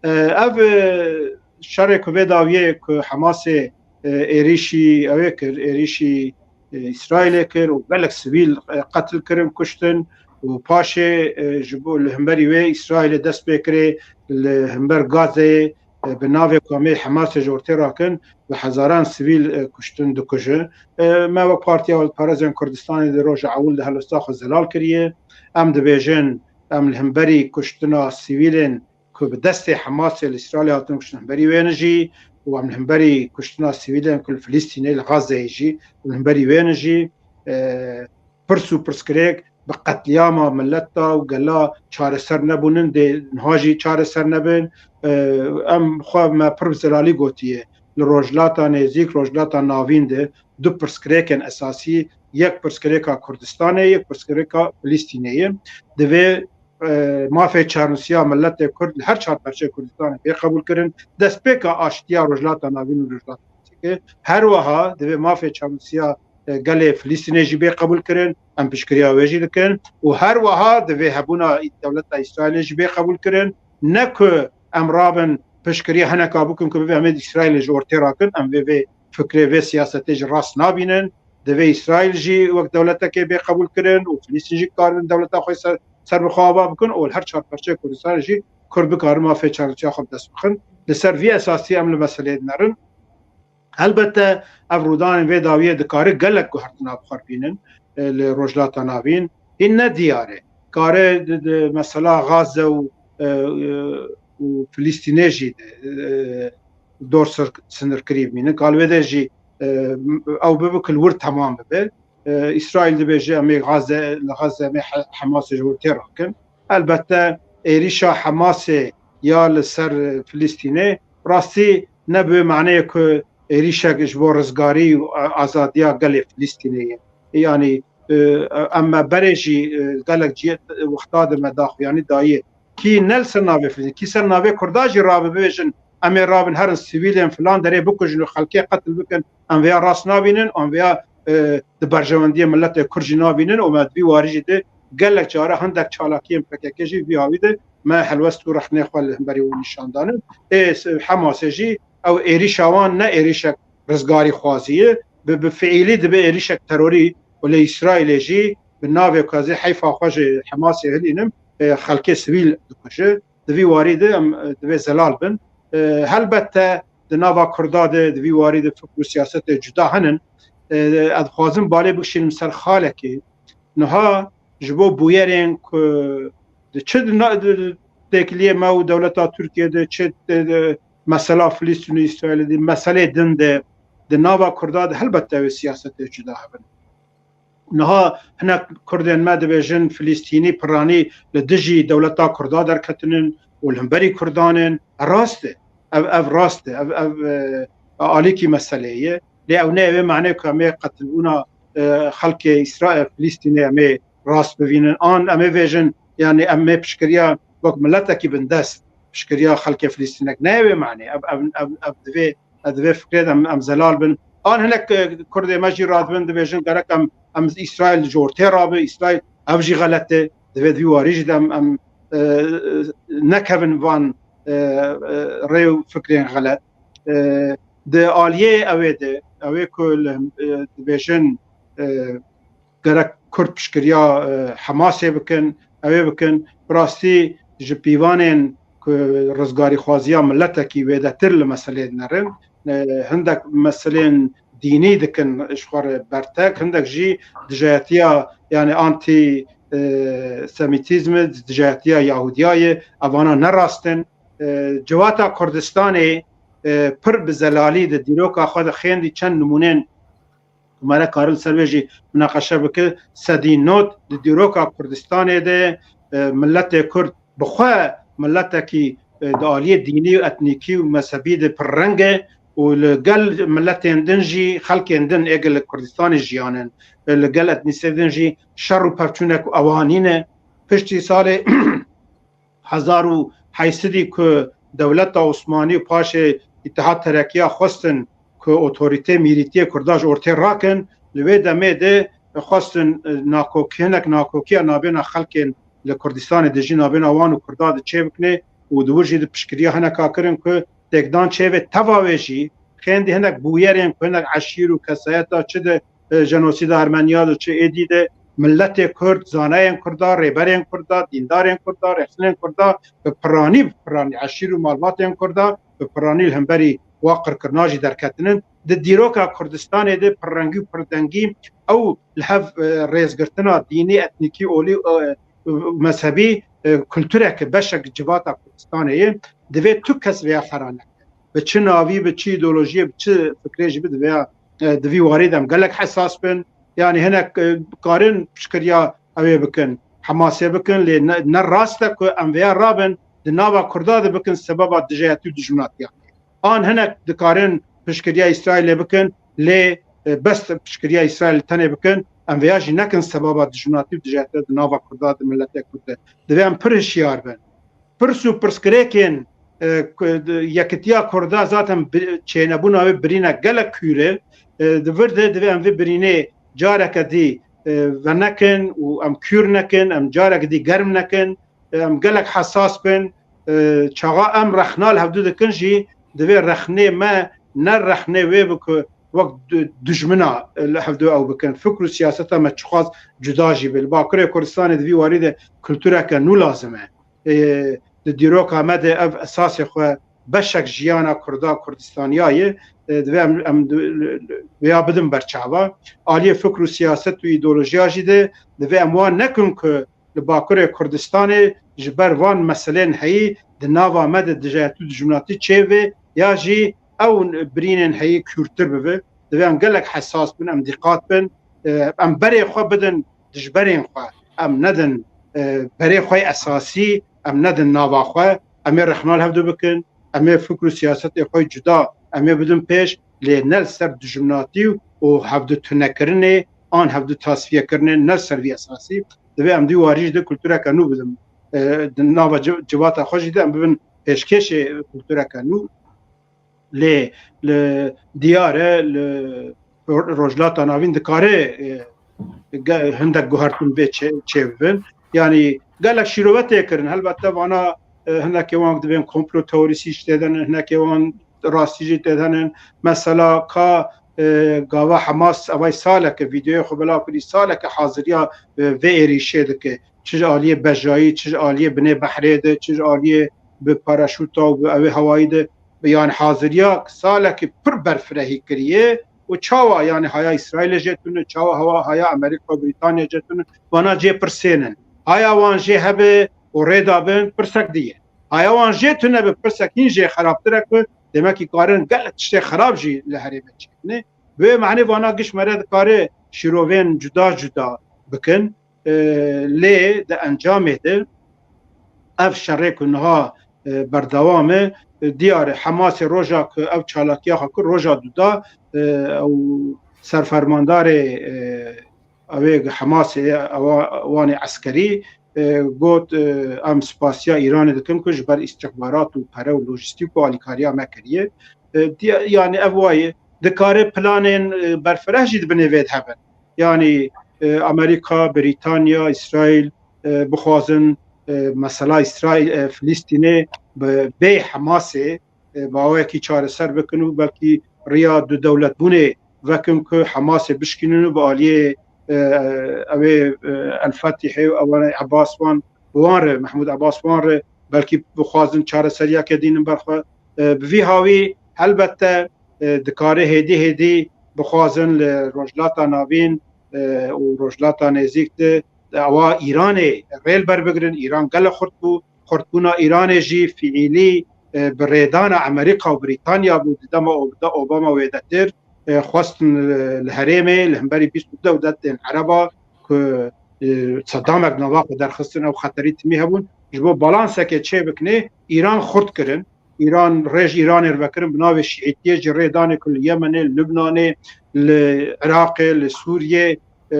E, ev, e, şerê ku vê dawiyê ku Hemasê, e, êrîşî ewê kir, êrîşî, e, Îsraîlê kir û gelek sivîl, e, qetil kirin, kuştin û paşê, e, ji bo li hemberî wê Îsraîlê dest pê kirê li hember Gazeyê, e, bi navê ku em ê Hemasê ji ortê rakin, bi hezaran sivîl, e, kuştin, dikuje. E, me wek Partiya Hilbiparêzên Kurdistanê di roja ewil de helwesta xwe zelal kiriye. Em dibêjin, em li hemberî kuştina sivîlên ku bi destê Hemasê li Îsraîlê hatin kuştin, hemberî wê ne jî û em li hemberî kuştina sivîlên ku li Filistînê, li Gazeyê jî, em li hemberî wê ne jî, e, pirs û pirsgirêk bi qetlîama mileta û gela çareser nebûnin, dê niha jî çareser nebin. E, em xwe me pir bi zelalî gotiye. Li Rojhilata Nêzîk, Rojhilata Navîn de du pirsgirêkên esasî, yek pirsgirêka Kurdistanê, yek pirsgirêka Filistînê ye. Divê, e, mafê çarnûsiya miletê Kurd li her çar perçeyê Kurdistanê bê qebûlkirin. Destpêka aştiya Rojhilata Navîn û Rojhilata Nêzîkê. Her wiha divê mafê çarnûsiya, e, gelê Filistînê jî bê qebûlkirin. Em piştgiriya wê jî dikin. Û her wiha divê hebûna dewleta Îsraîlê jî bê qebûlkirin. Ne ku em rabin piştgiriya hineka bikin ku bibê em ê Îsraîlê ji ortê rakin. Em vê, vê fikrê, vê siyasetê jî rast nabînin. Divê Îsraîl jî wek dewletekê bê qebûlkirin û Filistîn jî karibin dewleta xwe ser, serbixwe ava bikin û li her çar perçeyê Kurdistanê jî Kurd bikarin mafê çarnûsiya xwe bi dest bixin. Li ser vî esasî em li meseleyê dinerin. Helbette ev rûdanên vê dawiyê dikare gelek guhertina bi xwe re bînin, e, li Rojhilata Navîn. Hîn ne diyar e. Kare di, di mesela Gaze û, e, e, û Filistînê jî di, e, dor sir-, sinirkirî bimînin. Ka li wê de jî, e, ew bibe ku li wir temam bibe. E, Îsraîl dibêje em ê Gaze, li Gaze em ê He-, Hemasê ji wir tê rakin. Elbette êrîşa Hemasê ya li ser Filistînê rastî ne bi wê maneyê ku êrîşek ji bo rizgarî û a-, azadiya gelê Filistînê ye. Yanî, e, em me berê jî, e, gelek cihê wexta de me daxuyanî daye. Kî ne li ser navê Filistîn, kî ser navê Kurda jî rabe bibêjin, em ê rabin herin sivîlên filan derê bikujin û xelkê qetil bikin, em vêya rast nabînin, em vêya, e, di berjewendiyê miletê Kurd jî nabînin û me di vî warî jî de gelek cara hindek çalakiyên P K K jî vî hawî de me helwest û rexnê xwe li hemberî wan nîşan danin. Ê, s-, Hemasê jî ew êrîşa wan ne êrîşek rizgarîxwazî ye, bi, bi fiîlî dibe êrîşek terorî û li Îsraîlê jî bi navê ku ez ê heyfa xwe ji Hemasê hilînim, e, xelkê sivîl dikuje. Di vî warî de em, e, divê zelal bin. E, helbette di nava Kurda de di vî warî de fikr û siyasetê cuda henin. E, ez dixwazim balê bikişînim ser xalekê. Niha ji bo bûyerên ku di çi di na-, di, di têkiliyê me û dewleta Tirkiye de, çi di, di mesela Filistîn û Îsraîlê de, meselê din de, di nava Kurda de helbette wê siyasetê cuda hebin. Niha hinek Kurdên me dibêjin Filistînî piranî li dijî dewleta Kurda derketinin û li hemberî Kurdan in. Rast e. Ev, ev rast e. Ev, ev, e, alîkî meseleyê ye. Lê ew ne ew ê manê ku em ê qetilbûna, e, xelkê Îsraîl, Filistînê em ê rast bivînin. An em ê vêjin, yanî em ê piştgiriya wek miletekî bindest, piştgiriya xelkê Filistînek. Ne ew ê manê. Ev, ev, ev, ev divê, ev divê fikrê de em, em zelal bin. An hinek, e, Kurdê me jî radibin dibêjin gerek em, em Îsraîl ji ortê rabe, Îsraîl ev jî xelet e. Divê di vî warî jî de em, em, e, nekevin van, e, e, rê û fikrên xelet. E, di aliyê ew ê de, ew ê ku li, e, dibêjin, e, gerek Kurd piştgiriya, e, Hemasê bikin, ew ê bikin. Bi rastî ji pîvanên ku rizgarîxwaziya miletekî wêdetir li meselê dinerin, e, hindek meselên dînî dikin ji xwe re bertek, hindek jî dijayetiya, yanî antî, e, semîtîzm e, dijayetiya Yahudiyayê, evana ne rast in. E, civata Kurdistanê, e, pir bi zelalî di dîroka xwe de xêndî çend nimûnên ku me re karin li ser vê jî minaqeşe bike, sedî nod di dîroka Kurdistanê de, e, miletê Kurd bi xwe miletekî, e, di aliyê dînî û etnîkî û mezhebî de pirreng e û li gel miletên din jî, xelkên din ê gelek Kurdistanê jiyanin, e, li gel etnîsê din jî şer û pevçûnek û ewanî ne. Piştî salê hezar û Heysidî ku dewleta Osmanî û paşê Îtihad Terekiya xwestin ku otorîtê mîrîtiyê Kurda ji ortê rakin, li wê demê de xwestin, e, nakokî, hinek nakokiya nabêna xelkên li Kurdistanê de jî nabêna wan û Kurda de çêbikine û di wir jî di piştgiriya hineka kirin ku têkdan çêve teva wê jî xêndî hinek bûyerên ku hinek eşîr û kesayeta çi de, e, jenosîda Ermeniya de çi êdî de miletê Kurd, zanayên Kurda, rêberên Kurda, dîndarên Kurda, rêxistinên Kurda bi piranî, bi piranî eşîr û malbatên Kurda bi piranî li hemberî wa qirkirina jî derketinin. Di dîroka Kurdistanê de pirrengî û pirdengî ew li hev, e, rêzgirtina dînî, etnîkî, olî, e, mezhebî, e, kultureke beşek civata Kurdistanê ye. Divê tu kes vêya xera neke. Bi çi navî, bi çi îdeolojiyê, bi çi fikrê jî bi divêya, e, di vî warî de em gelek hesas bin. Yanî hinek, e, karin piştgiriya ew ê bikin, Hemasê bikin, lê ne, ne rast e ku em vêya rabin di nava Kurda de bikin sebeba dijayetî û dijminatiya. An hinek dikarin piştgiriya Îsraîlê bikin, lê, e, bes piştgiriya Îsraîl tenê bikin, em vêya jî nekin sebaba dijminatî û dijayetiya di nava Kurda, di miletê Kurd de. Divê em pir hişyar bin. Pirs û pirsgirêkên, e, ku, di, yekitiya Kurda zaten bi, çênebûna wê birînek gelek kûr e. E, di vir de divê em vê birînê careke dî, e, venekin û em kûr nekin, em careke dî germ nekin. Em gelek hesas bin. E, çaxa em rexna li hevdu dikin jî, divê rexnê me ne rexnê wê bi ku wek du-, dijmina, e, li hevdu ew bikin. Fikr û siyaseta me çiqas cuda jî be. Li Bakurê Kurdistanê di vî warî de kultureke nû lazim e. E, di dîroka me de ev esasê xwe beşek jiyana Kurda, Kurdistaniya ye. E, divê em, em di-, li-, li-, vêya bidin berçava. Aliyê fikr û siyaset û îdeolojiya jî de divê em wan nekin ku li Bakurê Kurdistanê ji ber van meselên heyî di nava me de dijayetî û dijminatî çêve ya jî ew birînên heyî kûrtir bibe. Divê em gelek hesas bin, em dîqat bin, e, em berê xwe bidin dijberên xwe, em nedin, e, berê xwe yê esasî, em nedin nava xwe, em ê rexna li hevdu bikin, em ê fikr û siyasetê xwe yê cuda, em ê bidin pêş, lê ne li ser dijminatî û hevdu tunekirinê an hevdu tasfiyekirinê, ne li ser vî esasî. Divê em di warî jî de kultureke nû bidin. E, di nava ci-, civata xwe jî de em bibin pêşkêşê kultureke nû. Lê li diyar e, li Ro-, Rojhilata Navîn dikare, e, ge-, hindek guhertin vê çê-, çêbibin. Yanî gelek şîrove tê kirin. Helbette vana, e, hinekê wan dibên komplo teorîsî jî tê de ne, hinekê wan rastî jî tê de ne. Mesela ka, e, gava Hamas evay saleke vîdeoyê xwe belav kirî, saleke haziriya, e, vê êrîşê dike. Çi ji aliyê bejayî, çi ji aliyê binê behrê de, çi ji aliyê bi paraşûta û bi ewê hewayî de, yanî haziriya salekî pir berfirehî kiriye û çawa, yanî haya Îsraîlê jê tune, çawa hewa haya Amerîka û Brîtanya jê tune, vana cê pirsên in. Haya wan jê hebe û rê da bin, pirsek dî ye. Haya wan jê tune bi, pirsek hîn jê xerabtir e ku demekî karin gelek tiştê xerab jî li herêmê çêkine. Bi wê manê vana giş me re dikare şîrovên cuda cuda bikin. E, lê di encamê de ev şerê ku niha, e, berdewam e, e, diyar e, Hemasê roja ku ew çalakiya xwe kir, roja duda, e, ew serfermandarê, e, ew ê Hemasê, ewa, wanê eskerî, e, got, e, em spasiya Îranê dikin ku ji ber îstixbarat û pere û lojîstîk û alîkariya me kiriye. E, diya-, yanî ev wayê dikare planên, e, berfireh jî di binê vê de hebin. Yanî, e, Amerîka, Brîtanya, Îsraîl, e, bixwazin, e, mesela Îsraîl, e, Filistînê bi bê Hemasê, e, bi awayekî çareser bikin û belkî riya du dewletbûnê vekin ku Hemasê bişkînin û bi aliyê, e, ewê, e, El Fetihê û ewanê Ebas wan, bi wan re, Mehmûd Ebas wan re belkî bixwazin çareseriyeke dînin ber xwe. E, bi vî hawî helbette, e, dikare hêdî hêdî bixwazin li Rojhilata Navîn, e, û Rojhilata Nêzîk de ewa Îranê rê li ber bigrin. Îran gelek xurt bû. Xurtbûna Îranê jî fiîlî, e, bi rêdana Amerîka û Brîtanya bû. Di dema Ob-, da Obama wêdetir, e, xwestin, e, li herêmê li hemberî bîst û du dewletên Ereba ku, e, sedamek nava xwe derxistin, ew xeterî timî hebûn. Ji bo balansekê çê bikinê, Îran xurt kirin. Îran, rê ji Îranê re vekirin, bi navê şîîtiyê jî rê danê ku li Yemenê, li Lubnanê, li Iraqê, li Sûriyê, e,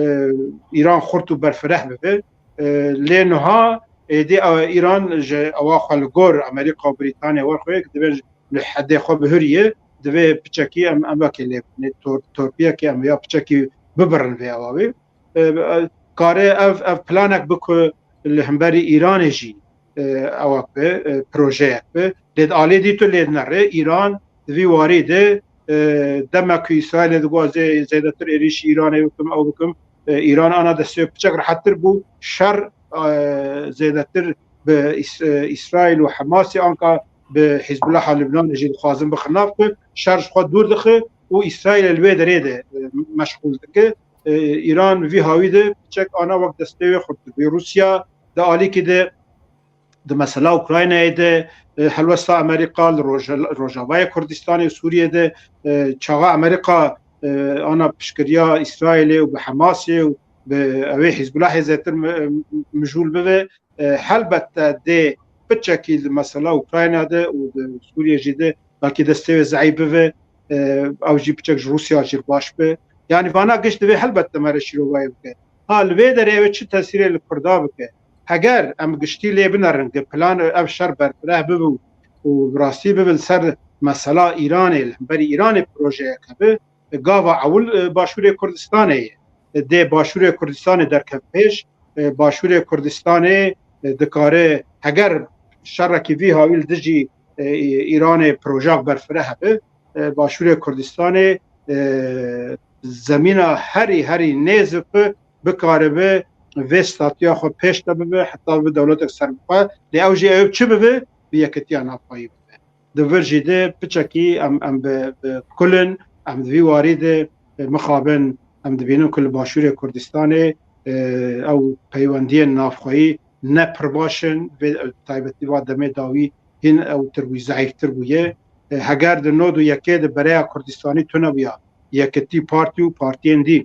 Îran xurt û berfireh bibe. E, lê niha, Êdî, e, Îran ji ewa xwe li gor Amerîka û Brîtanya we xwe dibên li hedê xwe bihuriye, divê piçekî em, em wekê lê bikin, tor-, torpiyekê em ya piçekî bibirin vê ewa wê. E, e, kare ev, ev planek bi ku li hemberî Îranê jî, e, ewek bi, e, projeyek bi. Lê di alê dî tu lê dinere, Îran di vî warî de, e, dema ku Îsraîlê dixwaze zêdetir êrîşî Îranê bikim, ew bikim, e, Îran ana destê piçek rehettir bû. Şer, e, zêdetir bi Îs-, e, Îsraîl û Hemasê anka bi Hizbullah a Libnanê jî dixwazin bixin nav ku şer ji xwe dûr dixe û Îsraîlê li wê derê de, e, meşxûl dike. E, Îran vî hawî de piçek ana wek destê wê xurt dibî. Rûsya di alîkî de di mesela Ukraynayê de, e, helwesta Amerîka li Roj-, Rojavayê Kurdistanê û Sûriyê de, e, çaxa Amerîka, e, ana piştgiriya Îsraîlê û bi Hemasê û bi ewê Hizbulahê zêtir mi-, mijûl bibe, e, helbette dê piçekî li mesela Ukrayna de û di Sûriyê jî de belkî destê wê zeîf bibe, e, ew jî piçek ji Rûsya jî baş be. Yanî vana giş divê helbette me re şîrovayê bike. Ha, li vê derê ew ê çi tesîrê li Kurda bike? Heger em giştî lê binerin, ki plan ev şer berfireh bibe û bi rastî bibe li ser mesela Îranê, li hemberî Îranê projeyek hebe, gava ewil, e, Başûrê Kurdistanê ye. E, dê Başûrê Kurdistanê derkeve pêş, e, Başûrê Kurdistanê, e, dikare heger şerekî vî hawî li dijî, e, Îranê projak berfireh hebe, e, Başûrê Kurdistanê, e, zemîna herî, herî nêz bi bikaribe vê statuya xwe pêş de bibe, heta bibe dewletek serbixwe. Lê ew jî ew çi bibe? Bi yekitiya navxweyî bibe. Di vir jî de piçekî em, em bi, bi kul in, em di vî warî de, e, mixabin em dibînin ku li Başûrê Kurdistanê, e, ew peywendiyên navxweyî ne pir baş in, vê, e, taybetî va demê dawî hîn ewtir bû, zeîftir bûye. E, heger di nod û yekê de bereya Kurdistanî tune bûya, yekitî partî û partiyên dî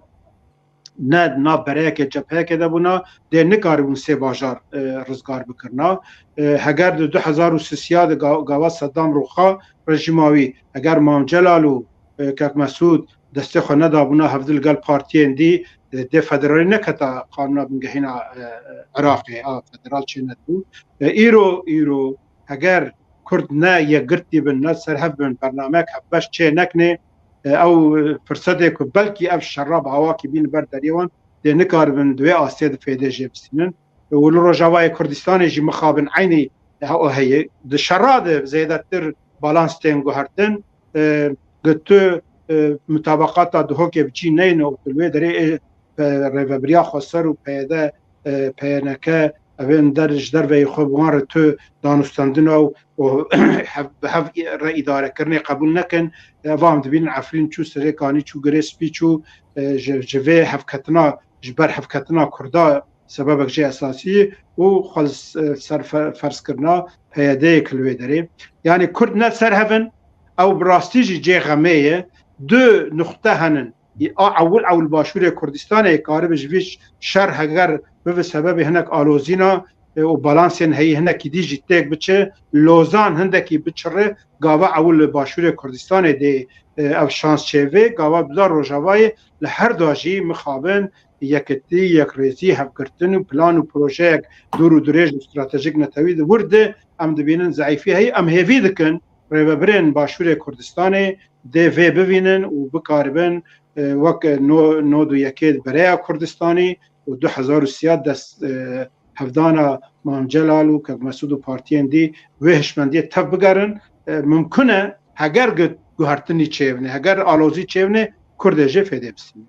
ne di nav bereyekê cepheyekê de bûna, dê nikaribûn sê bajar, e, rizgar bikirina. E, heger di du hezar û sisiya de ga-, gava Seddam rûxa rejîma wî, heger Mam Celal û, e, Kek Mesûd destê xwe nedabûna hevdil gel partiyên dî, e, dê federalî neketa qanûna bingehîna, e, Iraqê, a federal çê nedibû. E, îro, îro heger Kurd ne yekgirtî bin, ne serhev bin, bernamek hevbeş çê nekne, e, ew firsetê ku belkî ev şerra bi awakî bîn ber deriyê wan, dê nikaribin di wê astê de fêdê jê bistînin. Û li Rojavayê Kurdistanê jî mixabin eynî he-, o heye. Di şerra de zêdetir balans tên guhertin. E, gi tu, e, mutabaqata Duhokê bi cî neyne û tu li wê derê, e, pe-, rêvebiriya xweser û P Y D, e, P Y N K, evên der, ji derveyî xwe bi wan re tu danûstendina û, û hev, bi hev re îdarekirinê qebûl nekin. E, eva em dibînin Efrîn çû, Sirêkanî çû, Girê Spî çû, e, ji, ji vê hevketina, ji ber hevketina Kurda sebebek jê esasî û xwe li s-, ser fe-, ferzkirina P Y D'yê ki li wê derê. Yanî Kurd ne serhev in, ew bi rastî jî cê xemê ye. Du nuxte henin. A ewil ewil Başûrê Kurdistanê karibe ji vî şer heger bibe sebebê hinek alozîna, e, û balansên heyî hinekî dî jî têk biçe, Lozan hindekî biçire, gava ewil li Başûrê Kurdistanê dê, e, ev şans çêvê, gava bi da Rojavayê li her da jî mixabin yekitî, yekrêzî, hevgirtin û plan û projeyek dûr û dirêj û stratejik netewî di wir de em dibînin zeîfî heye. Em hêvî dikin rêvebirên Başûrê Kurdistanê dê vê bivînin û bikaribin, e, wek no-, nod û yekê bereya Kurdistanî û du hezar û sî dest, e, hevdana Mam Celal û Kek Mesûd û partiyên dî wê hişmendiyê tev bigerin. E, mimkun e heger gu-, guhertinî çêbine, heger alozî çêbine, Kurdê jê fêdê bistîne.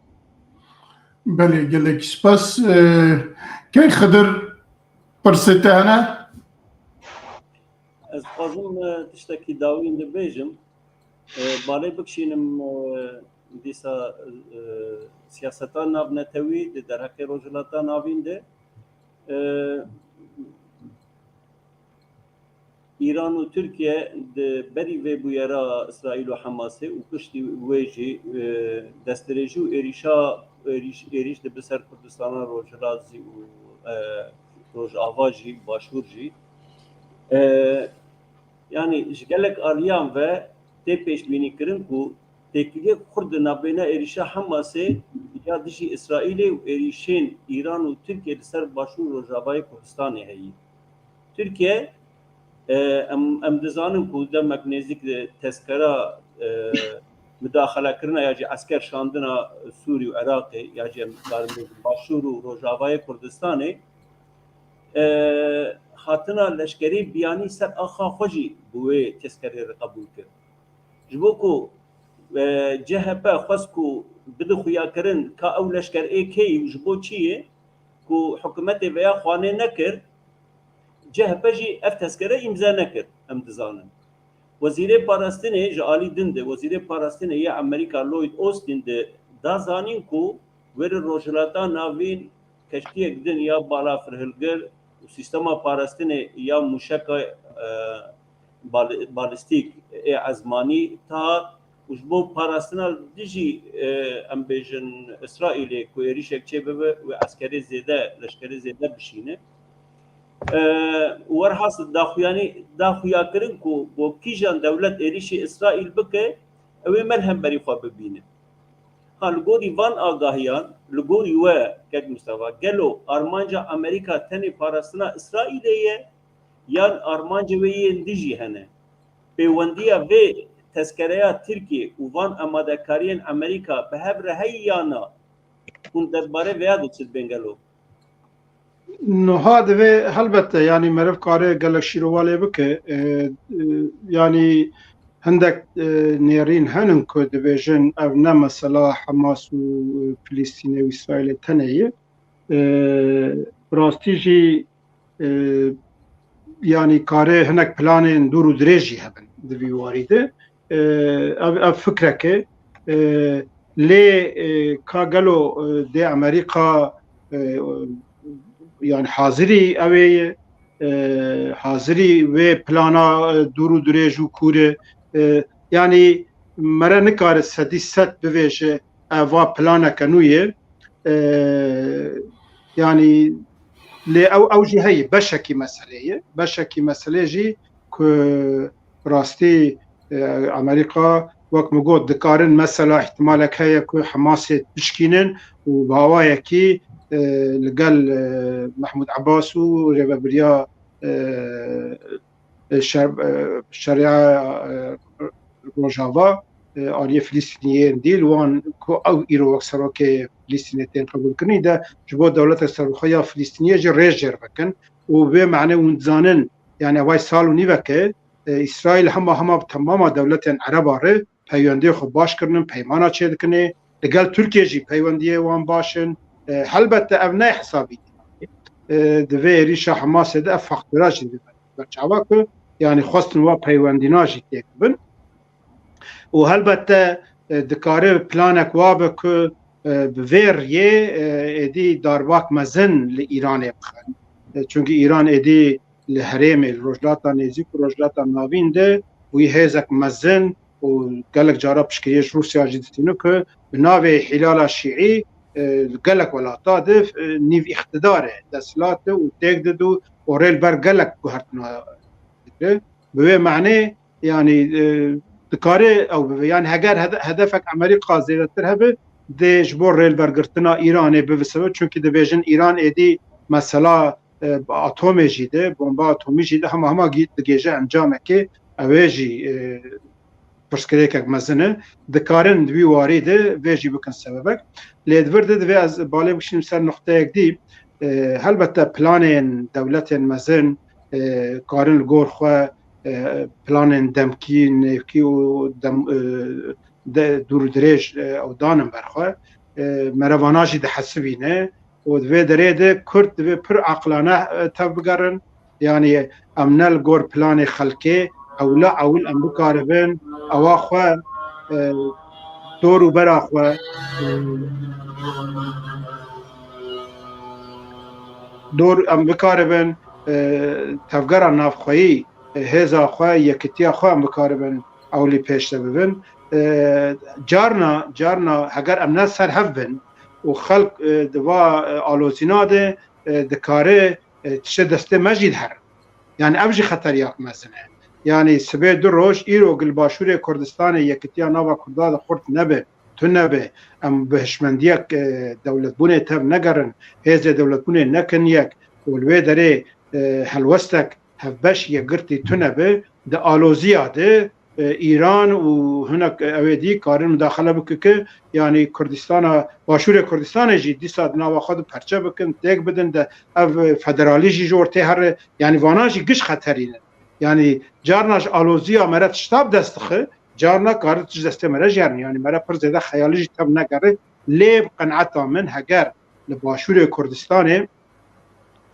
Belê, gelek spas. E, Kek Xidir, pirsê te hene? Ez dixwazim, e, tiştekî dawîn de bêjim. E, balê bikişînim, e, dîsa, e, siyaseta navnetewî di derheqê Rojhilata Navîn de. E, Îran û Tirkiye di berî vê bûyera Îsraîl û Hemasê û piştî wê jî, e, destdirêjî û êrîşa, êrîş, êrîş dibe ser Kurdistana Rojhilat jî û, e, Rojava jî, Başûr jî. E, yanî ji gelek aliyan ve tê pêşbînîkirin ku têkiliyek xurt di navbeyna êrîşa Hemasê ya dijî Îsraîlê û êrîşên Îran û Tirkiye li ser Başûr Rojavayê Kurdistanê heyî. Tirkiye, e, em, em dizanin ku demek nêzîk li tezkera, e, mudaxelekirina ya jî esker şandina Sûrî û Iraqê ya jî em karin bêjin Başûr û Rojavayê Kurdistanê, e, hatina leşkerê biyanî ser axa xwe jî bi wê tezkerê re qebûl kir. Ji bo ku, e, C H P xwest ku bide xuyakirin ka ew leşker ê kê yî û ji bo çi yê, ku hikûmetê veya xwanê nekir, C H P jî ev tezkere îmze nekir, em dizanin. Wezîrê Parastinê ji alî din de, Wezîrê Parastinê ya Amerîka Lloyd Austin de da zanîn ku were Rojhilata Navîn keştiyek din ya balafirhilgir û sîstema parastinê ya mûşeka, e, bal-, balîstîk ê ezmanî dihat û ji bo parastina dijî, e, em bêjin Îsraîlê ku êrîşek çêbibe wê eskerê zêde, leşkerê zêde bişîne. E, werhasil daxuyanî, daxuyakirin ku bo kîjan dewlet êrîşî Îsraîl bike, ew ê me li hemberî xwe bibîne. Ha, li gorî van agahiyan, li gorî we, kek Mustafa, gelo armanca Amerîka tenê parastina Îsraîlê ye, yan armancê wê yên dî jî hene? Pêwendiya vê tezkereya Tirkiyê û van amadekariyên Amerîka bi hev re heye ya na? Hûn derbarê vêya de çi dibên gelo? Niha divê helbette, yanî meriv kare gelek şîrova lê bike. E, e, yanî hindek, e, nêrîn henin ku dibêjin ev ne mesela Hamas û, e, Filistînê û Îsraîlê tenê ye. E, bi rastî jî, e, yanî kare hinek planên dûr û dirêj jî hebin di vî warî de. E, ev, ev fikrek e. E, lê, e, ka gelo, e, dê Amerîka, e, yanî hazirî ew ê ye, e, hazirî wê plana, e, dûr û dirêj û kûr e. E, yanî mere nikare sedî sed bivêje ev va planeke nû ye. E, yanî lê ew, ew jî heye, beşekî meselê ye. Beşekî meselê jî ku rastî, e, Amerîka, wek min got, dikarin mesela îhtimalek heye ku Hamasê bişkînin û bi awayekî, e, li gel, e, Mehmûd Ebbas û rêvebiriya, e, e, şer-, e, şerîa, e, Rojava, e, aliyê Filistîniyên dî, li wan ku ew îro wek serokê Filistînê tên qebûlkirinî de ji bo dewletek serbixwe ya Filistîniyê jî rêz jêr bikin û bi vê manê hûn dizanin, yani, vay sal û nîveke, e, Îsraîl hema hema bi temama dewletên Ereba re peywendiyê xwe baş kirinin, peymana çêdikinê, li gel Tirkiye jî peywendiyê wan baş in. E, helbette ev ne hesabî. E, di vê êrîşa Hamasê de ev faktora jî dibe ber çava ku, yani, xwestin wa peywendîna jî têk bin. Û helbette, e, dikare planek wa be ku, e, bi vê riyê, e, êdî darbak mezin li Îranê bixin. E, çunkî Îran êdî li herêmê, li Rojhilata Nêzîk û Rojhilata Navîn de wî hêzek mezin û gelek cara piştgiriyê ji Rûsya jî distîne ku bi navê Hîlala Şîî, e, li gelek welata de, e, nîv îqtidar e, desthilat e û têk dide û rê li ber gelek guhertina digre. Bi wê manê, yani, e, dikare ew bibe. Yani heger hede-, hedefek Amerîka zêdetir hebe, dê ji bo rêlbergirtina Îranê bivisibe. Çunkî dibêjin Îran êdî mesela, e, atomê jî de, bomba atomî jî de hema hema gî-, digêje encamekê. Ew ê jî, e, pirsgirêkek mezin e. Dikarin di wî warî de vê jî bikin sebebek. Lê di vir de divê ez balê bikişînim ser nuqteyek dî. E, helbette planên dewletên mezin, e, karin li gor xwe, e, planên demkî, nêvkî û dem-, e, de-, dûr û dirêj, e, ew danin ber xwe. E, merevana jî dihesibîne û di vê derê de Kurd divê pir aqilane, e, tev bigerin. Yani em ne li gor planê xelkê, ewla ewil em bikaribin ewa xwe, e, dor û bera xwe, e, dor em bikaribin, e, tevgera navxweyî, e, hêza xwe, yekitiya xwe em bikaribin ewlî pêş de bibin. E, carna, carna heger em ne ser hev bin û xelk, e, di va, e, alozîna de, e, dikare, e, tiştê destê me jî diherin. Yani ev jî xeteriyak mezin e. Yani sibê du roj, îro gil Başûrê Kurdistanê yekitiya nava Kurda de xurt nebe, tune be, em bi hişmendiyek, e, dewletbûnê tev negerin, hêzê dewletbûnê nekin yek û li wê derê, e, helwestek hevbeş yekgirtî tune bi, di aloziya de, e, Îran û hinek, e, ew ê dî karin mudaxele bike ki, yanî Kurdistana, Başûrê Kurdistanê jî dîsa di nava xwe de perçe bikin, têk bidin de ev federalî jî ji ortê here, yanî vana jî giş xeterî ne. Yanî carna ji aloziya mere tişta bi dest dixe, carna kare tişt destê mere jî herin. Yanî mere pir zêde xeyalî jî tev negere. Lê bi qeneta min heger li Başûrê Kurdistanê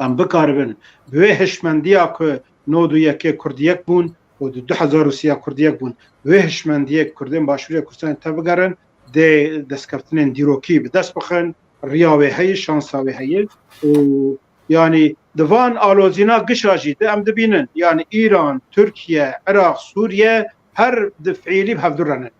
em bikaribin bi wê hişmendiya ku nod û yekê Kurd yek bûn û di du hezar û sî ya Kurd yek bûn, wê hişmendiyê Kurdên Başûrê Kurdistanê tev bigerin, dê destkeftinên dîrokî bi dest bixin, riya wê heye, şansa wê heye û yanî di van alozîna gişa jî de em dibînin, yanî Îran, Tirkiye, Iraq, Sûriye her di fiîlî bi hevdu re ne.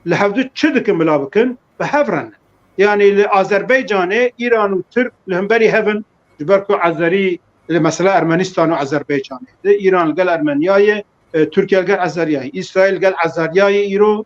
Li hevdu çi dikin bila bikin? Bi hev re ne. Yanî li Azerbaycanê Îran û Tirk li hemberî hev in, ji ber ku Ezerî li mesela Ermenistan û Azerbaycanê de, Îran li gel Ermeniya ye, e, Tirkiye li gel Ezeriya ye, Îsraîl li gel Ezeriya ye îro,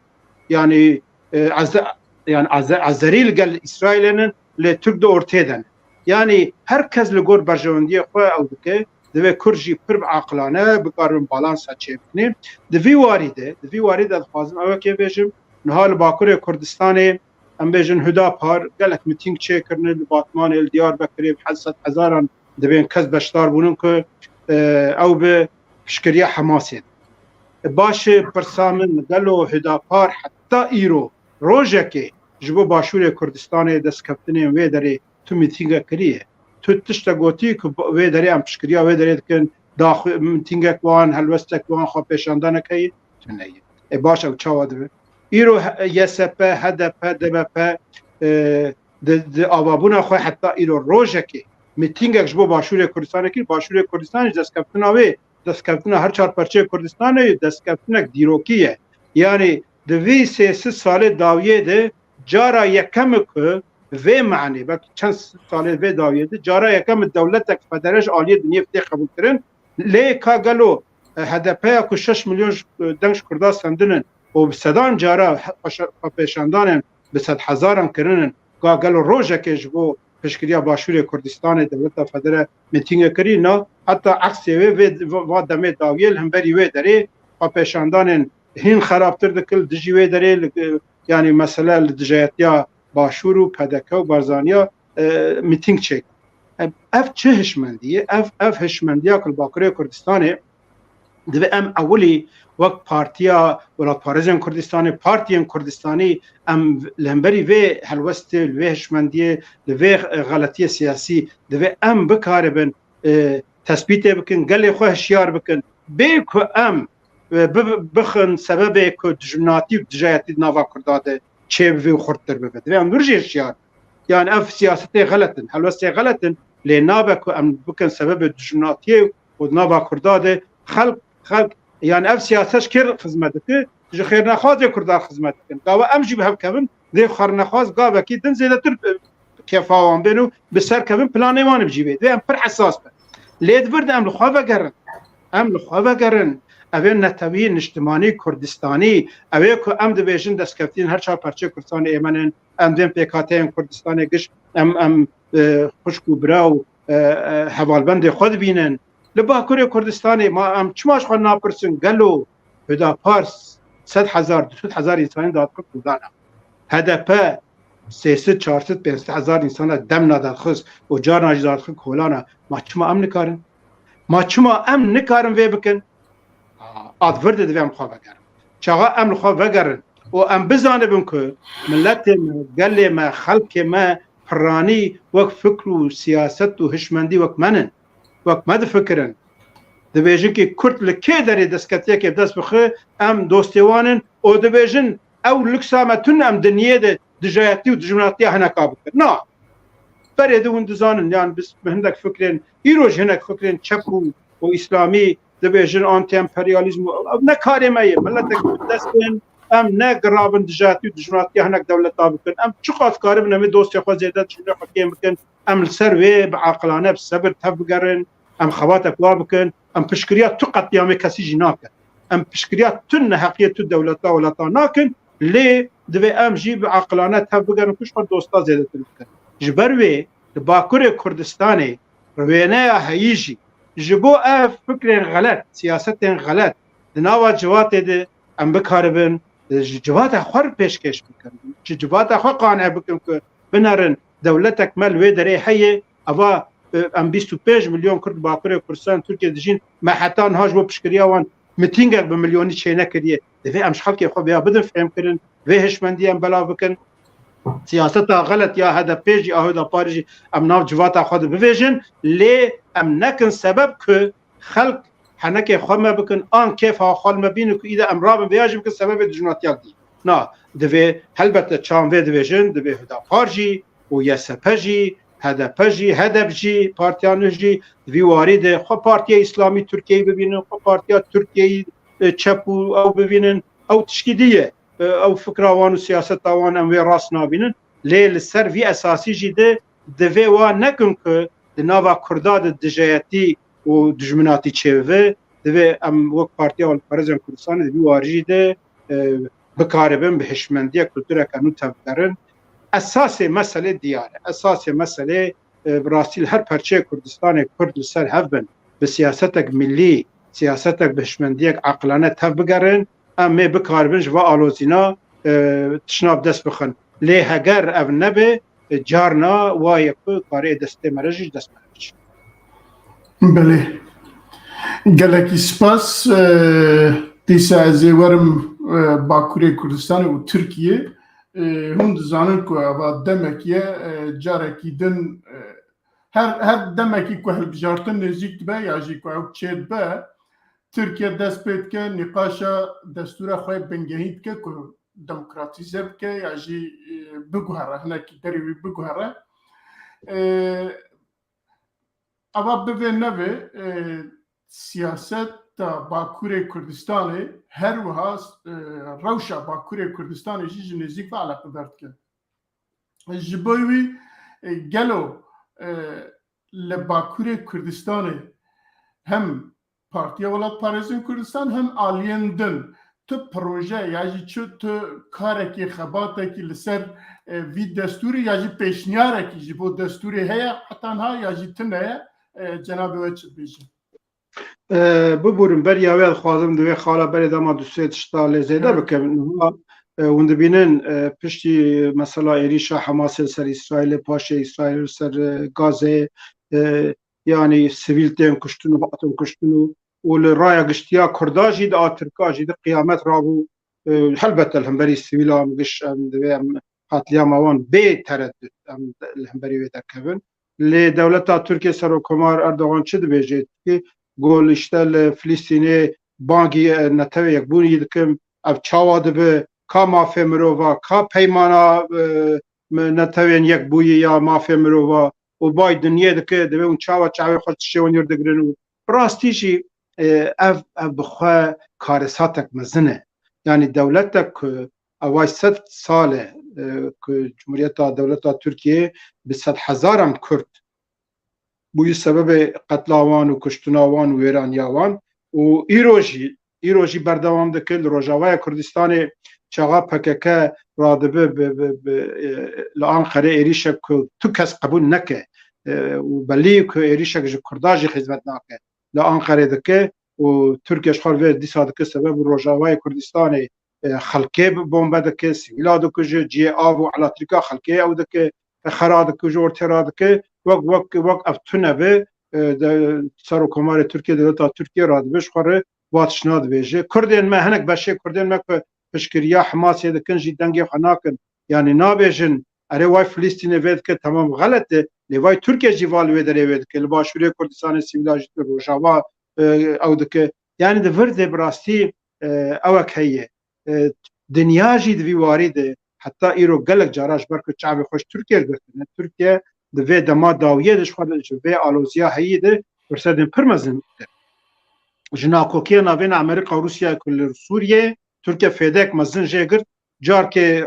yanî, e, Eze-, yanî Eze-, Ezerî li gel Îsraîlê ne, lê Tirk di ortê de ne. Yanî her kes li gor berjewendiyê xwe ew dike, divê Kurd jî pir bi aqilane bikaribin balansa çêbikinê. Di vî warî de, di vî warî de dixwazim ew ê bêjim, niha li Bakurê Kurdistanê, em bêjin Hudapar, gelek mitîng çêkirine li Batmanê, li Diyarbekirê bi hez-, sed hezaran dibên kes beşdar bûnin ku, e, ew bi piştgiriya Hemasê. Baş e, pirsa min, gelo Hudapar heta îro rojekê ji bo Başûrê Kurdistanê, destkeftinên wê derê tu mitîngek kiriye? Tu tiştek gotî ku wê derê em piştgiriya wê derê dikin, daxwe-, mitîngek wan, helwestek wan, xwepêşandanek heye? Tune ye. Ê baş, ew çawa dibe? Îro he-, Y S P, H D P, D B P, e, di, di avabûna xwe heta îro rojekê mitîngek ji bo Başûrê Kurdistanê kir, Başûrê Kurdistanê ji destkeftina wê, destkeftina her çar parçeyê Kurdistanê destkeftinek dîrokî ye. Yanî di vî sê sed salê dawiyê de cara yekem e ku vê manê, belkî çend salê vê dawiyê de cara yekem e dewletek federe ji aliyê dinyê tê qebûlkirin. Lê ka gelo, e, H D P ya ku şeş milyon ji, e, deng ji Kurda sendinin û bi sedan cara he-, xweşe-, xwepêşandanên bi sedhezaran kirinin, ka gelo rojekê ji bo piştgiriya Başûrê Kurdistanê dewleta federe mitîngek kirî? Na, heta eksê wê vê, va, va demê dawiyê li hemberî wê derê xwepêşandanên hîn xerabtir dikir, li dijî wê derê, li, yanî mesele li dijayetiya Başûr û P D K û Barzaniya, e, mitîng çêk. Ev, ev çi hişmendî ye? Ev, ev hişmendiya ku li Bakurê Kurdistanê divê em ewilî wek partiya welatparêzên Kurdistanê, partiyên Kurdistanî, em li hemberî vê helwestê, li vê hişmendiyê, li vê, e, xeletiyê siyasî divê em bikaribin, e, tespîtê bikin, gelê xwe hişyar bikin. Bê ku em, e, bi-, bixin sebebê ku dijminatî û dijayetî di nava Kurda de çêbibe û xurttir bibe. Divê em wir jî hişyar bin. Yanî ev siyasetê xelet in, helwestê xelet in, lê nabe ku em bikin sebebê dijminatiyê û di nava Kurda de xelk, xelk, yanî ev siyaset ji kê xizmet dike? Ji xêrnexwazê Kurdan xizmet dikin. Gava em jî bi hev kevin, dê xêrnexwaz gavekî din zêdetir, e, kefa wan bên û bi ser kevin planê wan bi cî bê. Divê em pir hesas bin. Lê di vir de em li xwe vegerin. Em li xwe vegerin. Ev ê netewî, niştimanî, Kurdistanî, ew ê ku em dibêjin destkeftinên her çar parçeyê Kurdistanê ê me ne, em divên pêkhateyên Kurdistanê giş, em, em, e, xwişk û bira û, e, e, hevalbendê xwe dibînin. Li Bakurê Kurdistanê ma em çima ji xwe napirsin, gelo Hudapar sed hezar, du sed hezar însanî dadixist Kurdan e. H D P sê sed, çar sed, pênc sed hezar însana demna dadixist û carna jî dadixist kolana. Ma çima em nikarin? Ma çima em nikarin vê bikin? A, a di vir de divê em xwe vegerin. Çaxa em li xwe vegerin û em bizanibin ku miletê me, gelê me, xelkê me piranî wek fikr û siyaset û hişmendî wek me nin, wek me difikirin. Dibêjin ki Kurd li kê derê destkefiyekê bi dest bixe, em dostê wan in û dibêjin ew luksa me tune, em dinyê de dijayetî û dijminatiya hineka bikin. Na. Berê de hûn dizanin, yan biz bi hindek fikrên, îro jî hinek fikrên çep û, û îslamî dibêjin anti-emperyalîzm û ew ne karê me ye. Miletek bi dest bên, em ne girabin dijayetî û dijminatiya hinek dewleta bikin. Em çiqas karibin em ê dostê xwe zêde dijminê xwe kêm bikin. Em li ser wê bi aqilane, bi sebir tev bigerin. Em xebatek wa bikin. Em piştgiriya tu qetlîamê kesî jî nakin. Em piştgiriya tu neheqiyê tu dewleta welata nakin. Lê divê em jî bi aqilane tev bigerin ku ji xwe dosta zêdetir bikin. Ji ber wê li Bakurê Kurdistanê wêneya heyî jî Ji bo ev fikrên xelet, siyasetên xelet di nava civatê de em bikaribin, ji civata xwe re pêşkêş bikin. Ji civata xwe qane bikin ku binerin dewletek me li wê derê heye, eva, e, em bîst û pênc milyon Kurd Bakurê Kurdistan Tirkiye dijîn, me heta niha ji bo piştgiriya wan mitîngek bi milyonî çênekiriye. Divê em ji xelkê xwe vêya bidin fêhmkirin, vê hişmendiyê em belav bikin. Siyaseta xelet ya H D P jî, a Hüdaparê jî em nav civata xwe de bivêjin, lê em nekin sebeb ku xelk henekê xwe me bikin, an kêfa xwe li me bînin ku îde em rabin vêya jî bikin sebebê dijminatiya dî. Na, divê helbete çawan vê dibêjin, divê Hüdapar jî û Y S P jî, H D P jî, H D P jî, Partiya Nuh jî di vî warî de xwe Partiya Îslamî Tirkiyeyî bibînin, xwe Partiya Tirkiyeyî, e, çep û ew bibînin, ew tişkî dî ye. E, ew fikra wan û siyaseta wan em wê rast nabînin. Lê li ser vî esasî jî de divê wa nekin ku di nava Kurda de dijeyetî û dijminatî çêbibe. Divê em wek Partiya Xwedîparêzên Kurdistanê di vî warî jî de, e, bikaribin bi hişmendiyek kultureke nû tevbigerin. Esasê meselê diyar e. Esasê meselê, e, bi rastî li her perçeyê Kurdistanê Kurd li ser hev bin, bi siyasetek millî, siyasetek bi hişmendiyek aqilane tevbigerin, em ê bikaribin ji va alozîna, e, tiştna bi dest bixin. Lê heger ev nebe, e, carna wa ye ku karê destê me re jî ji dest me re biçe. Belê. Gelekî spas. E, dîsa ez ê werim, e, Bakurê Kurdistanê û Tirkiye. E, hûn dizanin ku eva demek ye, e, carekî din, e, her, her demekî ku hilbijartin nêzîk dibe ya jî ku ew çêdibe, Tirkiye dest pê dike nîqaşa destûra xwe bingehîn dike ku demokratîze bike ya jî, e, biguhere, hinekî derê wî biguhere. E, eva bivê nevê, e, siyaseta Bakurê Kurdistanê her wiha, e, rewşa Bakurê Kurdistanê jî ji nêzîk ve eleqedar dike. Ji bo wî, e, gelo, e, li Bakurê Kurdistanê hem Partiya Welatparêzên Kurdistan hem aliyên din tu proje ya jî çi tu karekî, xebatekî li ser, e, vî destûrî ya jî pêşniyarekî ji bo destûrê heye heta niha ya jî tune ye, e, cenabê we çi dibêje? E, biborin, beriya wê dixwazim di wê xala berê dema du sê tişta lê zêde bikim. Niha, e, hûn dibînin, e, piştî mesela êrîşa Hemasê li ser Îsraîlê, paşê Îsraîl li ser, e, Gazê, e, yanî sivîl tên kuştin û hatin kuştin û, û li raya giştiya Kurda jî di a Tirka jî di qiyamet rabû. E, helbete li hemberî sivîlan giş em divê em qatliyama wan bê tereddut em li hemberî wê derkevin. Lê dewleta Tirkiye Serokkomar Erdogan çi dibêje? Dibê, gol işte li Filistînê bangî, e, Netewê Yekbûnî dikim. Ev çawa dibe? Ka mafê mirova, ka peymana, e, me-, Netewên Yekbûyî ya mafê mirova û bay dinyê dike, divê hûn çawa çavê xwe tiştê wan yir digirin û bi rastî jî, e, ev, ev bi xwe karesatek mezin e. Yanî dewletek ku ev ay sed sal e, e, ku Cumhuriyeta Dewleta Tirkiye bi sedhezaran Kurd bûyî sebebê qetla wan û kuştina wan û wêraniya wan û îro jî, îro jî berdewam dike. Li Rojavaya Kurdistanê çaxa P K K radibe bi, bi, bi, e, li Anqerê êrîşek ku tu kes qebûl neke, e, û belî ku êrîşek ji Kurda jî xizmet nake. Li Anqerê dike û Tirkiye ji xwe vê dîsa dike sebeb û Rojavayê Kurdistanê, e, xelkê bi bombe dike, sivîla dikuje, cihê av û elektrîka xelkê ew dike, e, xera dikuje, ortê radike. Wek, wek, wek ev tune be, e, de, Serokkomarê Tirkiye, dewleta Tirkiye radibe ji xwe re va tiştna dibêje. Kurdên me, hinek beşê Kurdên me ku piştgiriya Hemasê dikin jî dengê xwe nakin. Yanî nabêjin, erê, way Filistînê vê dike, temam, xelet e. Lê way Tirkiye jî va li wê derê wê dike. Li Başûrê Kurdistanê sivîla jî dike, Rojava, e, ew dike. Yanî di vir de bi rastî, e, ewek heye. E, dinya jî di vî warî de heta îro gelek cara ji ber ku çavê xwe ji Tirkiye girtine. Tirkiye di vê dema dawiyê de ji xwe de, ji vê aloziya heyî de firsetên pir mezin dide. Ji nakokiya navên Amerîka û Rûsya ku li Sûriyê, Tirkiye fêdek mezin jê girt. Carkê,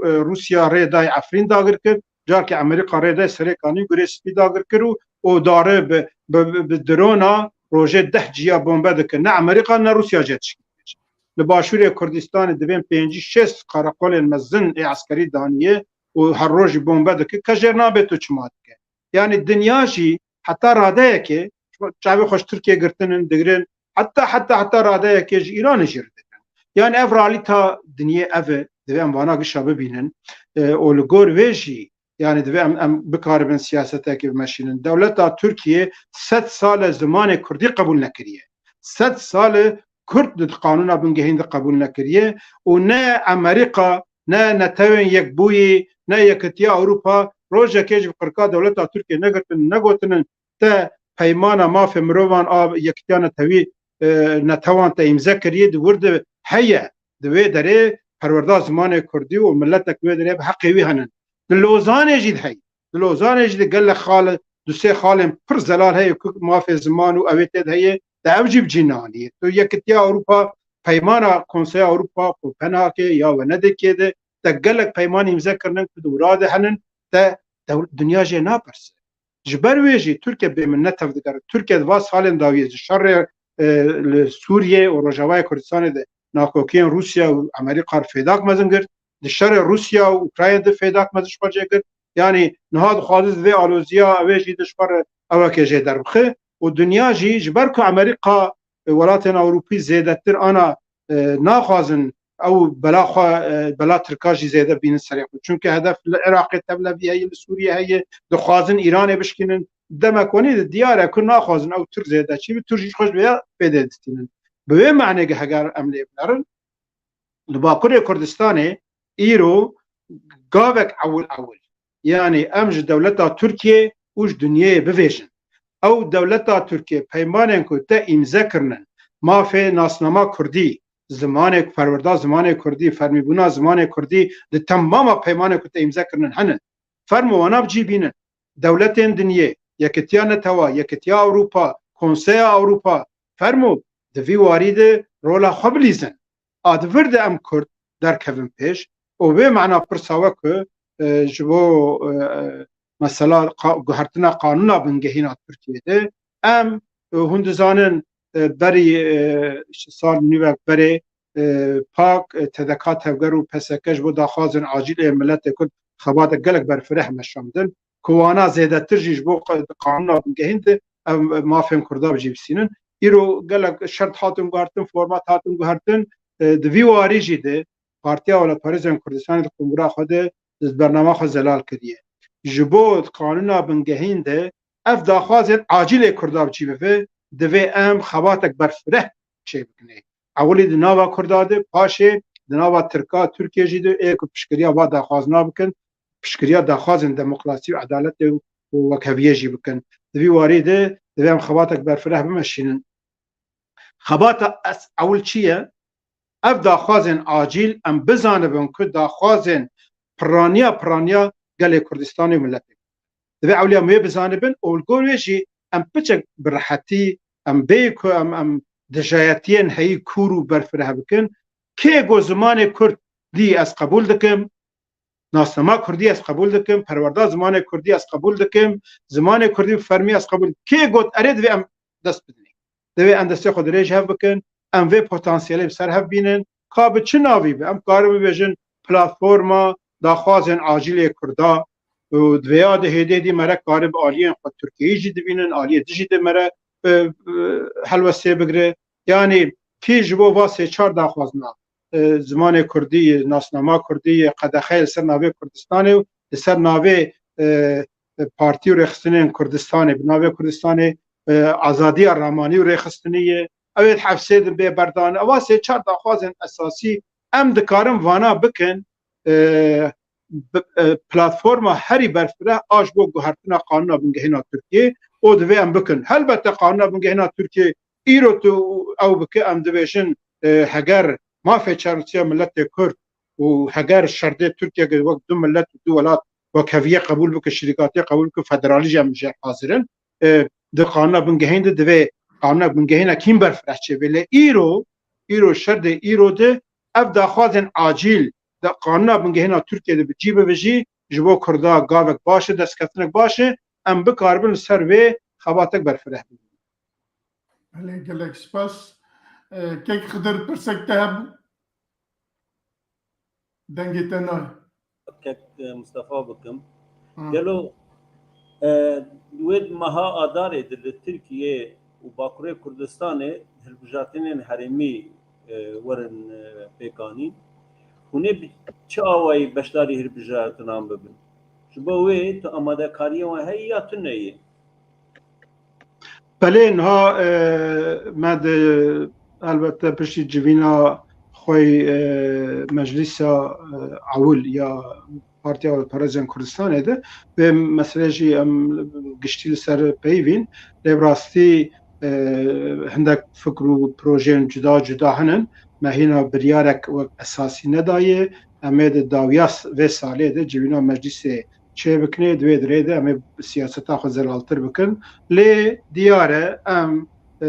e, Rûsya rê dayê Efrîn dagir kir, carkê Amerîka rê dayê Serêkanî Gurê Spî dagir kir û, û dare bi, bi, bi, bi drona rojê deh ciya bombe dikir. Ne Amerîka ne Rûsya jê tişkî dibêje. Li Başûrê Kurdistanê divên pêncî şêst qereqolên mezin ê eskerî daniye û her rojî bombe dike. Kes jê nabê tu çima dike. Yanî dinya jî heta radeyekê ji çavê xwe ji Tirkiye girtinin, digirin. Heta, heta, heta radeyekê ji Îranê jî redigirin. Yani ev realîta dinyê ev e, divê em vana gişa bibînin. E, û li gor vê jî, yani divê em, em bikaribin siyasetekê bimeşînin. Dewleta Tirkiye sed sal e zimanê kurdî qebûl nekiriye. Sed sal e kurd di qanûna bingehîn de qebûl nekiriye û ne Amerîka, ne Netewên Yekbûyî, ne Yekitiya Ewropa rojekê ji bi qirka dewleta Tirkiye negirtin, negotinin te peymana mafê mirovan a Yekitiya Netewî, e, Netewan te îmze kiriye, di wir de heye. Di wê derê perwerda zimanê kurdî û miletek wê derê bi heqê wî henin. Di Lozanê jî de heye. Di Lozanê jî de gelek xal, du sê xalên pir zelal heye ku mafê ziman û ew ê tê de heye, de ev jî bi cî naniye. Tu Yekitiya Ewropa, peymana Konseya Ewropa, Kopenhagê ya Wenedekê de, te gelek peyman îmze kirinin ku di wira de henin, te dew-, dinya jê napirse. Ji ber wê jî Tirkiye bê min ne tev digere. Tirkiye di va salên dawiyê ji şerê, e, li Sûriyê û Rojavayê Kurdistanê de nakokiyên Rûsya û Amerîka re fêdak mezin girt. Di şerê Rûsya û Ukrayna de fêdak mezin ji xwe cê girt. Yanî niha dixwaze di vê aloziya wê jî di ji xwe re ewekê jê derbixe. Û dinya jî ji ber ku Amerîka, e, welatên Ewropî zêdetir ana, e, naxwazin ew bela xwe, e, bela Tirka jî zêde bînin serê xwe. Çunke hedef li Iraqê tevlevî heye, li Sûriyê heye, dixwazin Îranê bişkînin. Demek wenî de diyar e ku naxwazin ew Tirk zêdeçî bi, Tirk jî xwe ji vê ya fêdê distînin. Bi wê manê ge heger em lê binerin, li Bakurê Kurdistanê îro gavek ewil ewil, yanî em ji dewleta Tirkiye û ji dinyayê bivêjin. Ew dewleta Tirkiye peymanên ku te îmze kirinin, mafê nasnama kurdî, zimanê, perwerda zimanê kurdî, fermîbûna zimanê kurdî di temama peymanê ku te îmze kirinin henin. Fermo wana bi cî bînin. Dewletên dinyê, Yekitiya Netewa, Yekitiya Ewropa, Konseya Ewropa, fermo di vî warî de rola xwe bilîzin. A di vir de em Kurd derkevin pêş û wê mana pirsa we ku, e, ji bo, e, mesela qa-, guhertina qanûna bingehîna Tirkiyê de em, e, hûn dizanin, e, berî, e, sal nîvek berê, e, pak, e, T D K Tevger û P S K ji bo daxwazên acîl ê miletê Kurd xebatek gelek berfireh meşandin. Ku wana zêdetir jî ji bo qa-, qanûna bingehîn de ev mafên Kurda bi cî bisînin. Îro gelek şert hatin guhertin, format hatin guhertin. E, di vî warî jî de Partiya Welatparêzên Kurdistanê di kumbira xwe de di bernama xwe zelal kiriye. Ji bo qanûna bingehîn de ev daxwazên acîlê Kurda bi cî bibe, divê em xebatek berfireh çêbikinê. Ewilî di nava Kurda de, paşê di nava Tirka, Tirkiye jî de ê ku piştgiriya va daxwazna bikin, piştgiriya daxwazên demokrasî û edaletê û wekheviyê jî bikin. Di vî warî de divê em xebatek berfireh bimeşînin. Xebata es-, ewil çi ye? Ev daxwazên acîl em bizanibin ku daxwazên piraniya piraniya gelê Kurdistanê û miletê. Divê ewliya em wê bizanibin û li gor wê jî em piçek bi rehetî, em bêyî ku em, em dijayetiyên heyî kûr û berfireh bikin. Kê got zimanê kurdî ez qebûl dikim, nasnama kurdî ez qebûl dikim, perwerda zimanê kurdî ez qebûl dikim, zimanê kurdî bi fermî ez qebûl dikim. Kê got erê, divê em dest bidinê. Divê em destê xwe dirêj hev bikin, em vê potansiyelê bi ser hev bînin. Ka bi çi navî be, em karin bibêjin platforma daxwazên acîlê Kurda. Û di vêya de hêdî hêdî mere karin bi aliyên xwe Tirkiyeyî jî dibînin, aliyê dijî de mere, e, e, helwestê bigire. Yanî kî ji bo va sê çar daxwazna, e, zimanê kurdî, nasnama kurdî, qedexeyê li ser navê Kurdistanê û li ser navê, e, e, partî û rêxistinên Kurdistanê, bi navê Kurdistanê, e, azadiya ramanî û rêxistinî ye. Ew ê di hefsê de bê berdan. Ewa sê çar daxwazên esasî em dikarin vana bikin, e, bi, e, platforma herî berfireh a ji bo guhertina qanûna bingehîna Tirkiyê û divê em bikin. Helbete qanûna bingehîna Tirkiyê îro tu ew bike, em dibêjin, e, heger mafê çarnûsiya miletê Kurd û heger şerdê Tirkiye wek du milet û du welat wekheviyê qebûl bike, şirîkatiyê qebûl bike, federalî jî em jê hazir in. E, di qanûna bingehîn de divê qanûna bingehîna kîn berfireh çêbe. Lê îro, îro şerdê îro de ev daxwazên acîl di qanûna bingehîna Tirkiye de bi cî bibe jî ji bo Kurda gavek baş e, destkeftinek baş e. Em bikaribin li ser vê xebatek berfireh bibin. Belê, gelek spas. E, Kek Xidir, pirsek te hebû? Dengê te nayê. Kek, e, Mustafa bikim. Hı. Gelo E, wê di meha Adarê de li Tirkiye û Bakurê Kurdistanê hilbijartinên herêmî, e, werin, e, pêkanîn. Hûn ê bi çi awayî beşdarî hilbijartinan bibin? Ji bo wê tu amadekariyê wan heye ya tune ye? Belê, niha, e, me di, elbette piştî civîna xwe, e, meclîsa, e, ewil ya Partiya Perezên Kurdistanê de vê meselê jî em giştî li ser peyivîn. Lê bi rastî, e, hindek fikr û projeyên cuda cuda hene. Me hîna biryarek wek esasî nedaye. Em ê di dawiya s-, vê salê de civîna meclîsê çêbikinê, di wê dirê de em ê siyaseta xwe zelaltir bikin. Lê diyar e, em, e,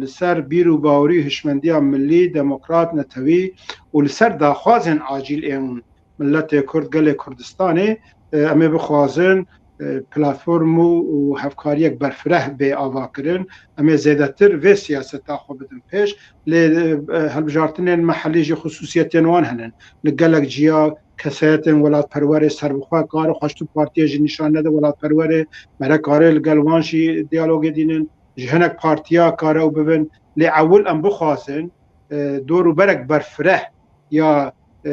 li ser bîr û bawerî û hişmendiya millî, demokrat, netewî û li ser daxwazên acîl ên miletê Kurd, gelê Kurdistanê, e, em ê bixwazin, e, platform û, û hevkariyek berfireh bê avakirin. Em ê zêdetir vê siyaseta xwe bidin pêş. Lê, e, hilbijartinên mehellî jî xusûsiyetên wan hene. Li gelek ciya kesayetên welatperwerê serbixwe kare xweştir partiyê jî nîşan nede welatperwerê, mere kare li gel wan jî diyalogê dînin, ji hinek partiya kare ew bibin. Lê ewil em bixwazin, e, dor û berek berfireh ya, e,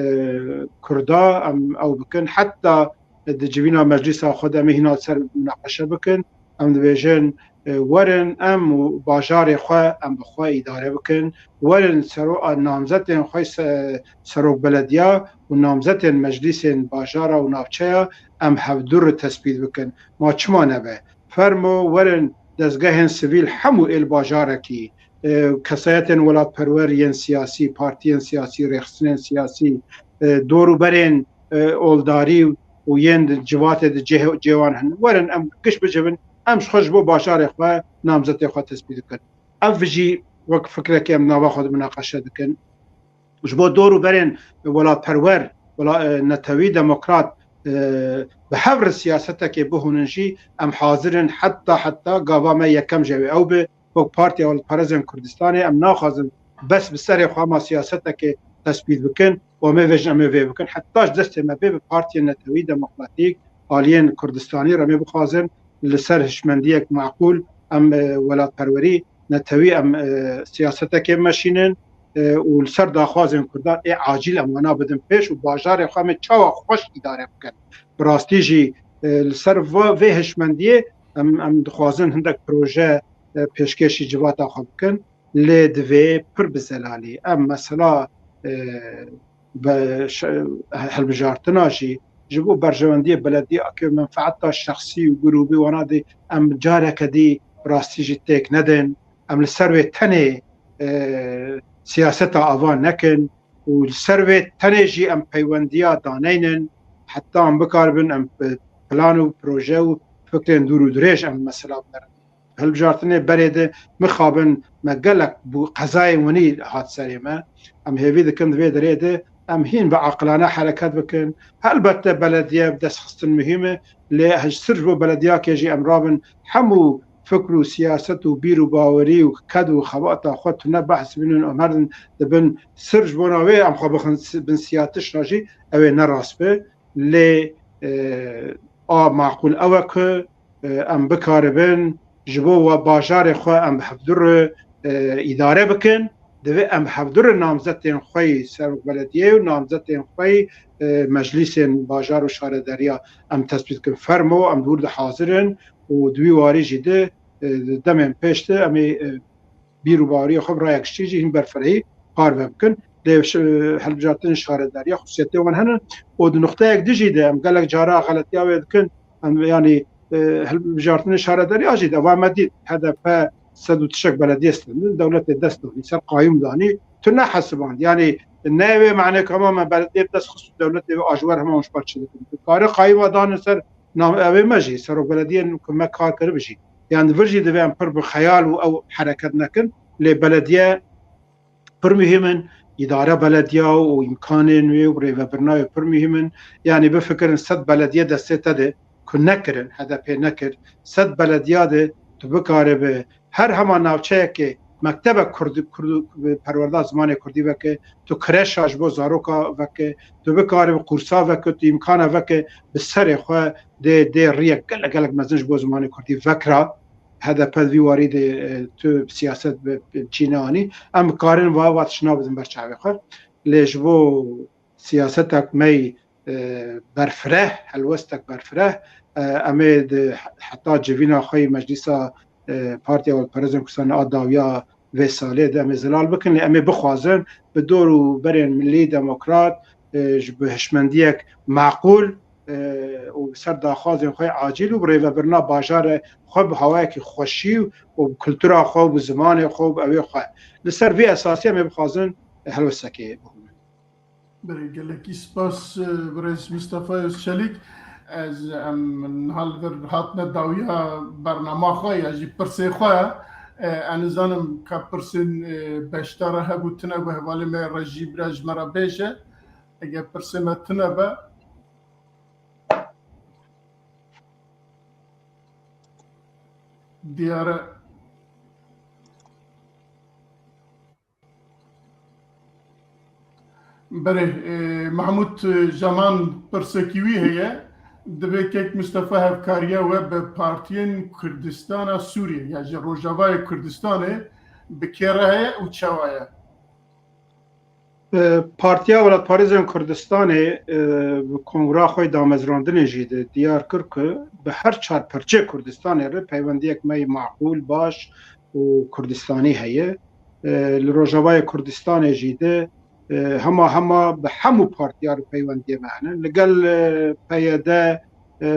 Kurda em ew bikin. Heta di civîna meclîsa xwe de em ê hîna li ser minaqeşe bikin. Em dibêjin, e, werin em û bajarê xwe em bi xwe îdare bikin. Werin sero-, a, namzetên xwe se-, serok belediya û namzetên meclîsên bajara û navçeya em hevdu re tespît bikin. Ma çima nebe? Fermo werin dezgehên sivîl hemû ê li bajarekî, e, kesayetên welatperwer yên siyasî, partiyên siyasî, rêxistinên siyasî, e, dor û berên, e, oldarî û yên di civatê di cihê, cihê wan hene. Werin em giş bicivin, em ji xwe ji bo bajarê xwe namzetê xwe tespît bikin. Ev jî wek fikrekê em nava xwe de minaqeşe dikin. Ji bo dor û berên welatperwer, wela-, e, netewî demokrat, e, bi hev re siyasetekê bihûnin jî em hazir in heta, heta gava me yekem jî ew ê ew be. Wek Partiya Welatperezên Kurdistanê em naxwazin bes bi serê xwe ma siyasetekê tespît bikin û em ê vêjin em ê vê bikin. Heta ji destê me bê bi partiyên netewî demokratîk aliyên Kurdistanî re em ê bixwazin li ser hişmendiyek maqûl em, e, welatperwerî netewî em, e, siyasetekê meşînin, e, û li ser daxwazên Kurdan ê acîl em wana bidin pêş û bajarê xwe em ê çawa xweş îdare bikin. Bi rastî jî, e, li ser va-, vê hişmendiyê em, em dixwazin hindek proje, e, pêşkêşî civata xwe bikin. Lê divê pir bi zelalî. Em mesela, e, be-, ş-, hilbijartina jî ji bo berjewendiyê belediyeke menfeeta şexsî û grûbî wana dî em careke dî rastî jî têk nedin. Em li ser wê tenê, e, siyaseta ava nekin û li ser wê tenê jî em peywendiya daneynin. Heta em bikaribin em, e, plan û proje û fikrên dûr û dirêj em mesela binerin. Hilbijartinê berê de mixabin me gelek bû qezayên winî hat serê me. Em hêvî dikin di vê derê de em hîn bi aqilane hereket bikin. Helbette belediye bi dest xistin muhîm e, lê ji sir ji bo belediyakê jî em rabin hemû fikr û siyaset û bîr û bawerî û ked û xebata xwe tune behs binin û em her din dibin sir ji bona wê em xwe bixin si-, bin siyatişna jî ew ê ne rast be. Lê, e, a maqûl ew e ku e, em bikaribin ji bo we bajarê xwe em bi hevdu re, e, îdare bikin. Divê em hevdu re namzetên xwe yî serok belediyê û namzetên xwe yî, e, meclîsên bajar û şaredariya em tespît bikin. Fermo, em dûr de hazir in û di wî warî jî de, e, di demên pêş de em ê, e, bîr û baweriya xwe bi raya giştî jî hîn berfirehî parve bikin. Lê ş-, hilbijartinên şaredariya xusûsiyetê wan hene û di nuqteyek dijî de em gelek cara xeletiya wê dikin. Em, yanî, e, hilbijartinên şaredariya jî de va me dît H D P sed û tişek belediyê stendin, dewletê dest danî, ser qayûm danî, tu nehesiband. Yanî ne wê manê ku hema me belediyê bi dest xist û dewletê wê a ji wer hema hûn ji xwe çi dikin. Tu kare qayûma dane ser Nav-, ew ê me jî, serokbelediyên ku me kar kiribe jî. Yan di vir jî divê em pir bi xeyal û ew hereket nekin. Lê belediye pir muhîm in, îdare belediya û îmkanên wê û rêvebirina wê pir muhîm in. Yanî bifikirin sed belediye destê te de ku nekirin, H D P nekir, sed belediya de tu bikaribe her hema navçeyekê mektebek Kurd, Kurd, perwerda zimanê Kurdî veke, tu kireşa ji bo zaroka veke, tu bikarî bi qursa veke, tu îmkana veke bi serê xwe dê, dê riyek gelek, gelek mezin ji bo zimanê Kurdî vekira. H D P di vî warî de, e, tu siyaset bi, bi çî neanî. Em karin va, va tişt nabidin ber çavê xwe. Lê ji bo siyasetek me yî, e, berfireh, helwestek berfireh, e, em ê di heta civîna xwe yî Meclîsa, e, Partiya Welperezên Kurdistanê a dawiya vê salê de em ê zelal bikin, lê em ê bixwazin bi dor û berên milî demokrat, e, ji bi hişmendiyek maqûl, e, û bi ser daxwazên xwe acîl û bi rêvebirina bajarê xwe bi hawayekî xweşî û bi kultura xwe û bi zimanê xwe û bi ewê xwe. Li ser vê esasî em ê bixwazin helwestekê bihûnin. Belê, gelekî spas, e, birêz Mistefa Özçelik. Ez, em niha li vir hatine dawiya bernama xwe ya jî pirsê xwe. E, ez nizanim ka pirsên, e, beşdara hebû tune bû, hevalê me Rejî bira ji me re bêje. Eger pirsê me tune be, diyar e. Belê, e, Mahmûd, e, Jaman pirsekî wî heye. Divê kek Mistefa hevkariya we bi partiyên Kurdistana Sûriyê ya jî Rojavayê Kurdistanê bi kê re heye û çawa ye? E, Partiya Welatparêzên Kurdistanê, e, bi kongra xwe yê damezrandinê jî de diyar kir ku bi her çar perçê Kurdistanê re peywendiyek me yê maqûl, baş û Kurdistanî heye. E, li Rojavayê Kurdistanê jî de, e, hema hema bi hemû partiya re peywendiyê me hene. Li gel, e, P Y D, e,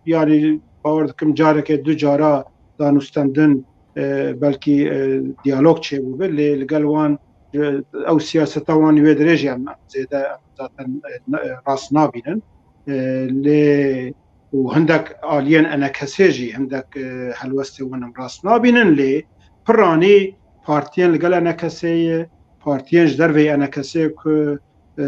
yanî bawer dikim careke du cara danûstendin, e, belkî, e, diyalog çêbûbe, lê li gel wan, e, ew siyaseta wan wê dirêj em, em zêde, em zaten, e, ne, e, rast nabînin. E, lê û hindek aliyên E N K S'ê jî hindek, e, helwestê wan em rast nabînin, lê piranî partiyên li gel E N K S'ê ye, partiyên ji derveyî E N K S'ê ku, e,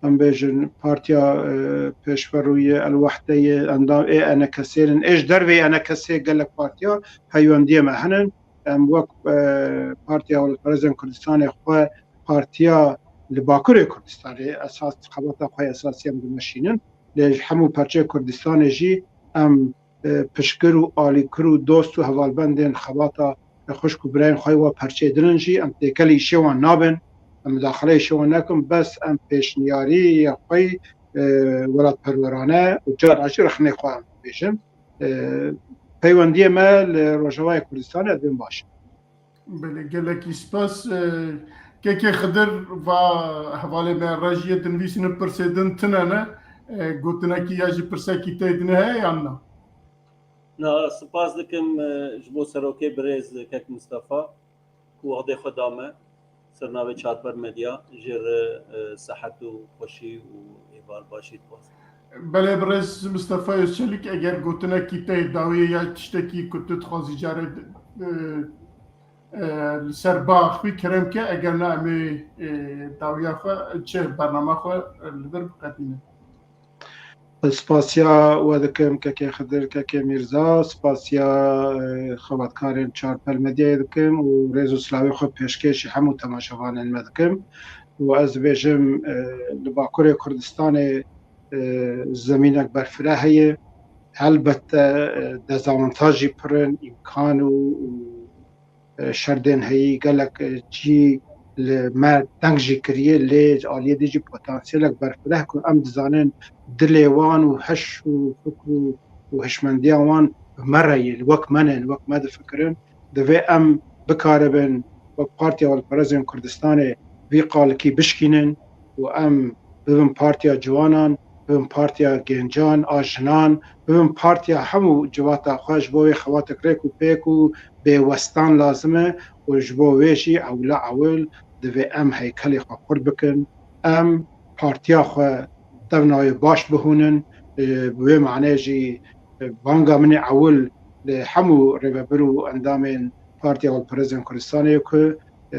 em bêjin partiya, e, pêşverû ye, El Wehde ye, endam ê E N K S'ê in, ê ji derveyî E N K S'ê gelek partiya peywendiyê me hene. Em wek, e, Partiya Welatparêzên Kurdistanê xwe partiya li Bakurê Kurdistanê esas xebata xwe esasî em dimeşînin. Lê ji hemû perçeyê Kurdistanê jî em, e, piştgir û alîkir û dost û hevalbendên xebata xwişk û birayên xwe yê wa perçeyê din in jî em têkelê îşê wan nabin, em mudaxileyê îşê wan nekin, bes em pêşniyariyê xwe yê, e, welatperwerane û cara jî rexnê xwe em dibêjin. E, peywendiyê me li Rojavayê Kurdistanê ez dibêm baş e. Belê, gelekî spas. E, Kekê Xidir va hevalê me Rejiyê dinivîsînin pirsê din tune ne. E, gotinekî ya jî pirsekî tê din heye yan na? Na, spas dikim, e, ji bo serokê birêz kek Mistefa ku wextê xwe da me ser navê Çarper Medya jê re, e, sehet û xweşî û êvar başî dixwazim. Belê, birêz Mistefa Özçelik, eger gotinekî te dawiyê ya tiştekî ku tu dixwazî carê, e, e, li ser ba xwî kerem ke, eger na em ê, e, dawiya xwe, çi bernama xwe, e, li vir biqedînin. Spasiya we dikim, kekê Xidir, kekê Mîrza, spasiya, e, xebatkarên Çarpel Medyayê dikim û rêz û silavê xwe pêşkêşî hemû temaşevanên me dikim. Û ez dibêjim, e, li Bakurê Kurdistanê, e, zemînek berfireh heye. Helbette, e, dezawantaj jî pir in, îmkan û, û e, şerdên heyî gelek, e, cî li me teng jî kiriye, lê ji aliyê dî jî potansiyelek berfireh ku em dizanin dilê wan û heş û fikr û, û hişmendiya wan bi me re ye, li wek me ne, li wek me difikirin. Divê em bikaribin wek Partiya Welperezên Kurdistanê vî qalikî bişkînin û em bibin partiya ciwanan, bibin partiya gencan, a jinan, bibin partiya hemû civata xwe ji bo wê xebatek rêk û pêk û bêwestan lazim e û ji bo wê jî ewla ewil divê em heykelê xwe xurt bikin, em partiya xwe tevna wê baş bihûnin, e, bi wê manê jî, e, banga min ê ewil li hemû rêvebir û endamên Partiya Welperezên Kurdistanê ye ku, e,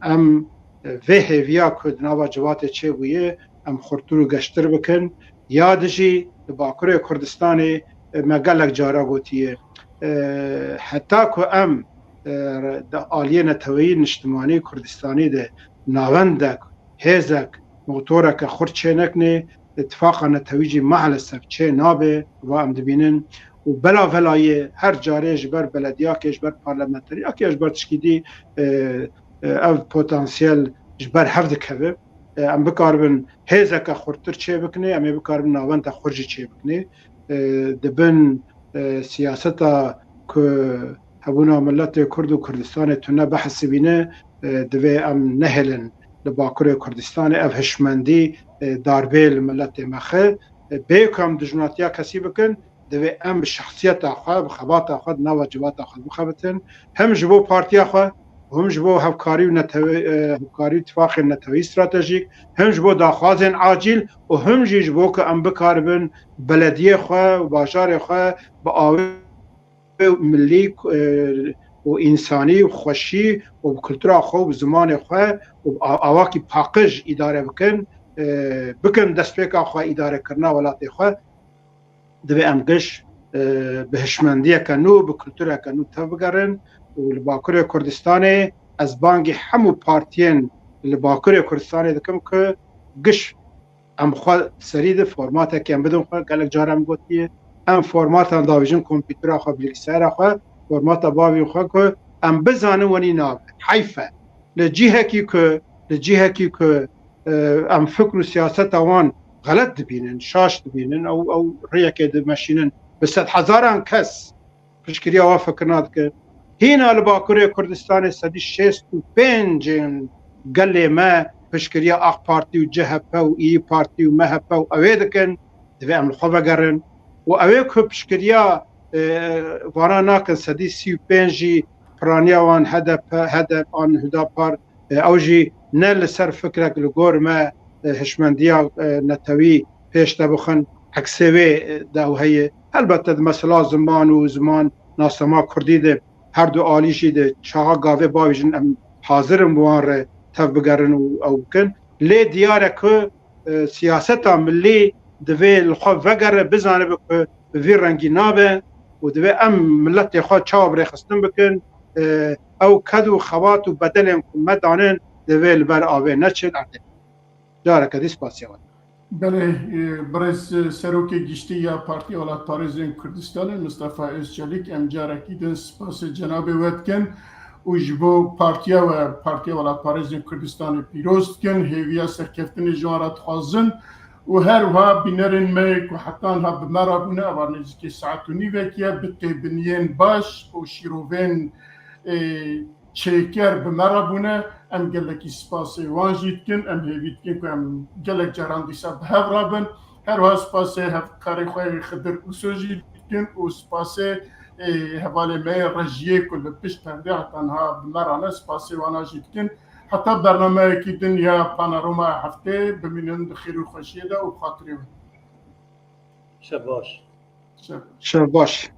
em, e, vê hêviya ku di nava civatê çêbûye, em xurtir û geştir bikin. Ya dijî li Bakurê Kurdistanê, e, me gelek cara gotiye, e, heta ku em e, di aliyê neteweyî niştimanî Kurdistanî de navendek, hêzek, motoreke xurt çêneknê, tifaqa netewî jî maalesef çê nabe, va em dibînin. Û bela velayê her carê ji ber belediyakê, ji ber parlamenteriyakê, ji ber tişkî dî, e, e, ev potansiyel ji ber hev dikeve. E, em bikaribin hêzeke xurttir çê bikinê, em ê bikaribin navenda xurt jî çê bikinê. E, di bin, e, siyaseta ku hebûna miletê Kurd û Kurdistanê tune bihesibîne, e, divê em nehêlin li Bakurê Kurdistanê ev hişmendî, e, darbê li miletê me xe. E, bê ku em dijminatiya kesî bikin, divê em bi şexsiyeta xwe, bi xebata xwe di nava civata xwe bixebitin. Hem ji bo partiya xwe, him ji bo hevkarî û netewe-, e, hevkarî û tifaqên neteweyî stratejîk, him ji bo daxwazên acîl û him jî ji bo ku em bikaribin belediyê xwe û bajarê xwe bi awê milî, e, û însanî û xweşî û bi kultura xwe û bi zimanê xwe û bi a-, awakî paqij îdare bikin, e, bikin destpêka xwe îdarekirina welatê xwe. Divê em giş, e, bi hişmendiyeke nû, bi kultureke nû tevbigerin û li Bakurê Kurdistanê ez bangî hemû partiyên li Bakurê Kurdistanê dikim ku giş em xwe serî de formatekê em bidin xwe, gelek cara em gotiye, em formatan davêjin kompîtera xwe, bilgisayara xwe, formata bavên xwe ku em bizanin wenî nabe. Heyf e. Li cihekî ku, li cihekî ku, e, em fikr û siyaseta wan xelet dibînin, şaş dibînin, ew, ew rêyekê dimeşînin bi sedhezaran kes piştgiriya wan fikirina dike. Hîna li Bakurê Kurdistanê sedî şêst û pêncên gelê me piştgiriya AK Partî û C H P û İYİ Partî û M H P û ew ê dikin, divê em li xwe vegerin. Û ew ê ku piştgiriya, e, vana nakin, sedî sî û pênc jî piraniya wan H D P, H D P an Hüdapar, e, ew jî ne li ser fikrek li gor me, e, hişmendiya, e, netewî pêş de bixin, eksê wê, e, de ew heye. Helbette di mesela ziman û ziman nasnama kurdî de her du alî jî de çaxa gavê bavêjin em hazir in bi wan re tev bigerin û ew bikin. Lê diyar e ku, e, siyaseta milî divê li xwe vegere, bizanibe ku bi vî rengî nabe û divê em miletê xwe çawa bi rêxistin bikin, e, ew ked û xebat û bedelên ku me danin divê li ber avê neçin erdê. Careke dî spasiya we. Belê, e, birêz, e, serokê giştî ya Partiya Welatparêzên Kurdistanê, Mistefa Özçelîk, em carekî din spasê cenabê we dikin û ji bo partiya we, Partiya Welatparêzên Kurdistanê pîroz dikin, hêviya serkeftinê ji wan re dixwazin û her wiha bînerên me yê ku heta niha bi me re bûne, eva nêzîkê saet û nîvekî ye, bi têbiniyên baş û şîrovên, e, çêker bi me re bûne. Em gelekî spasê wan jî dikin. Em hêvî dikin ku em gelek caran dîsa bi hev re bin. Her wiha spasê hevkarê xwe yê Xidir Uso jî dikin û spasê, ê, hevalê me yê rejiyê ku li pişt perdê heta niha bi me re ne, spasê wana jî dikin. Heta bernameyekî din ya Panorama Heftê bimînin di xêr û xweşiyê de û xatirê we. Şev baş. Şev baş. Şev baş.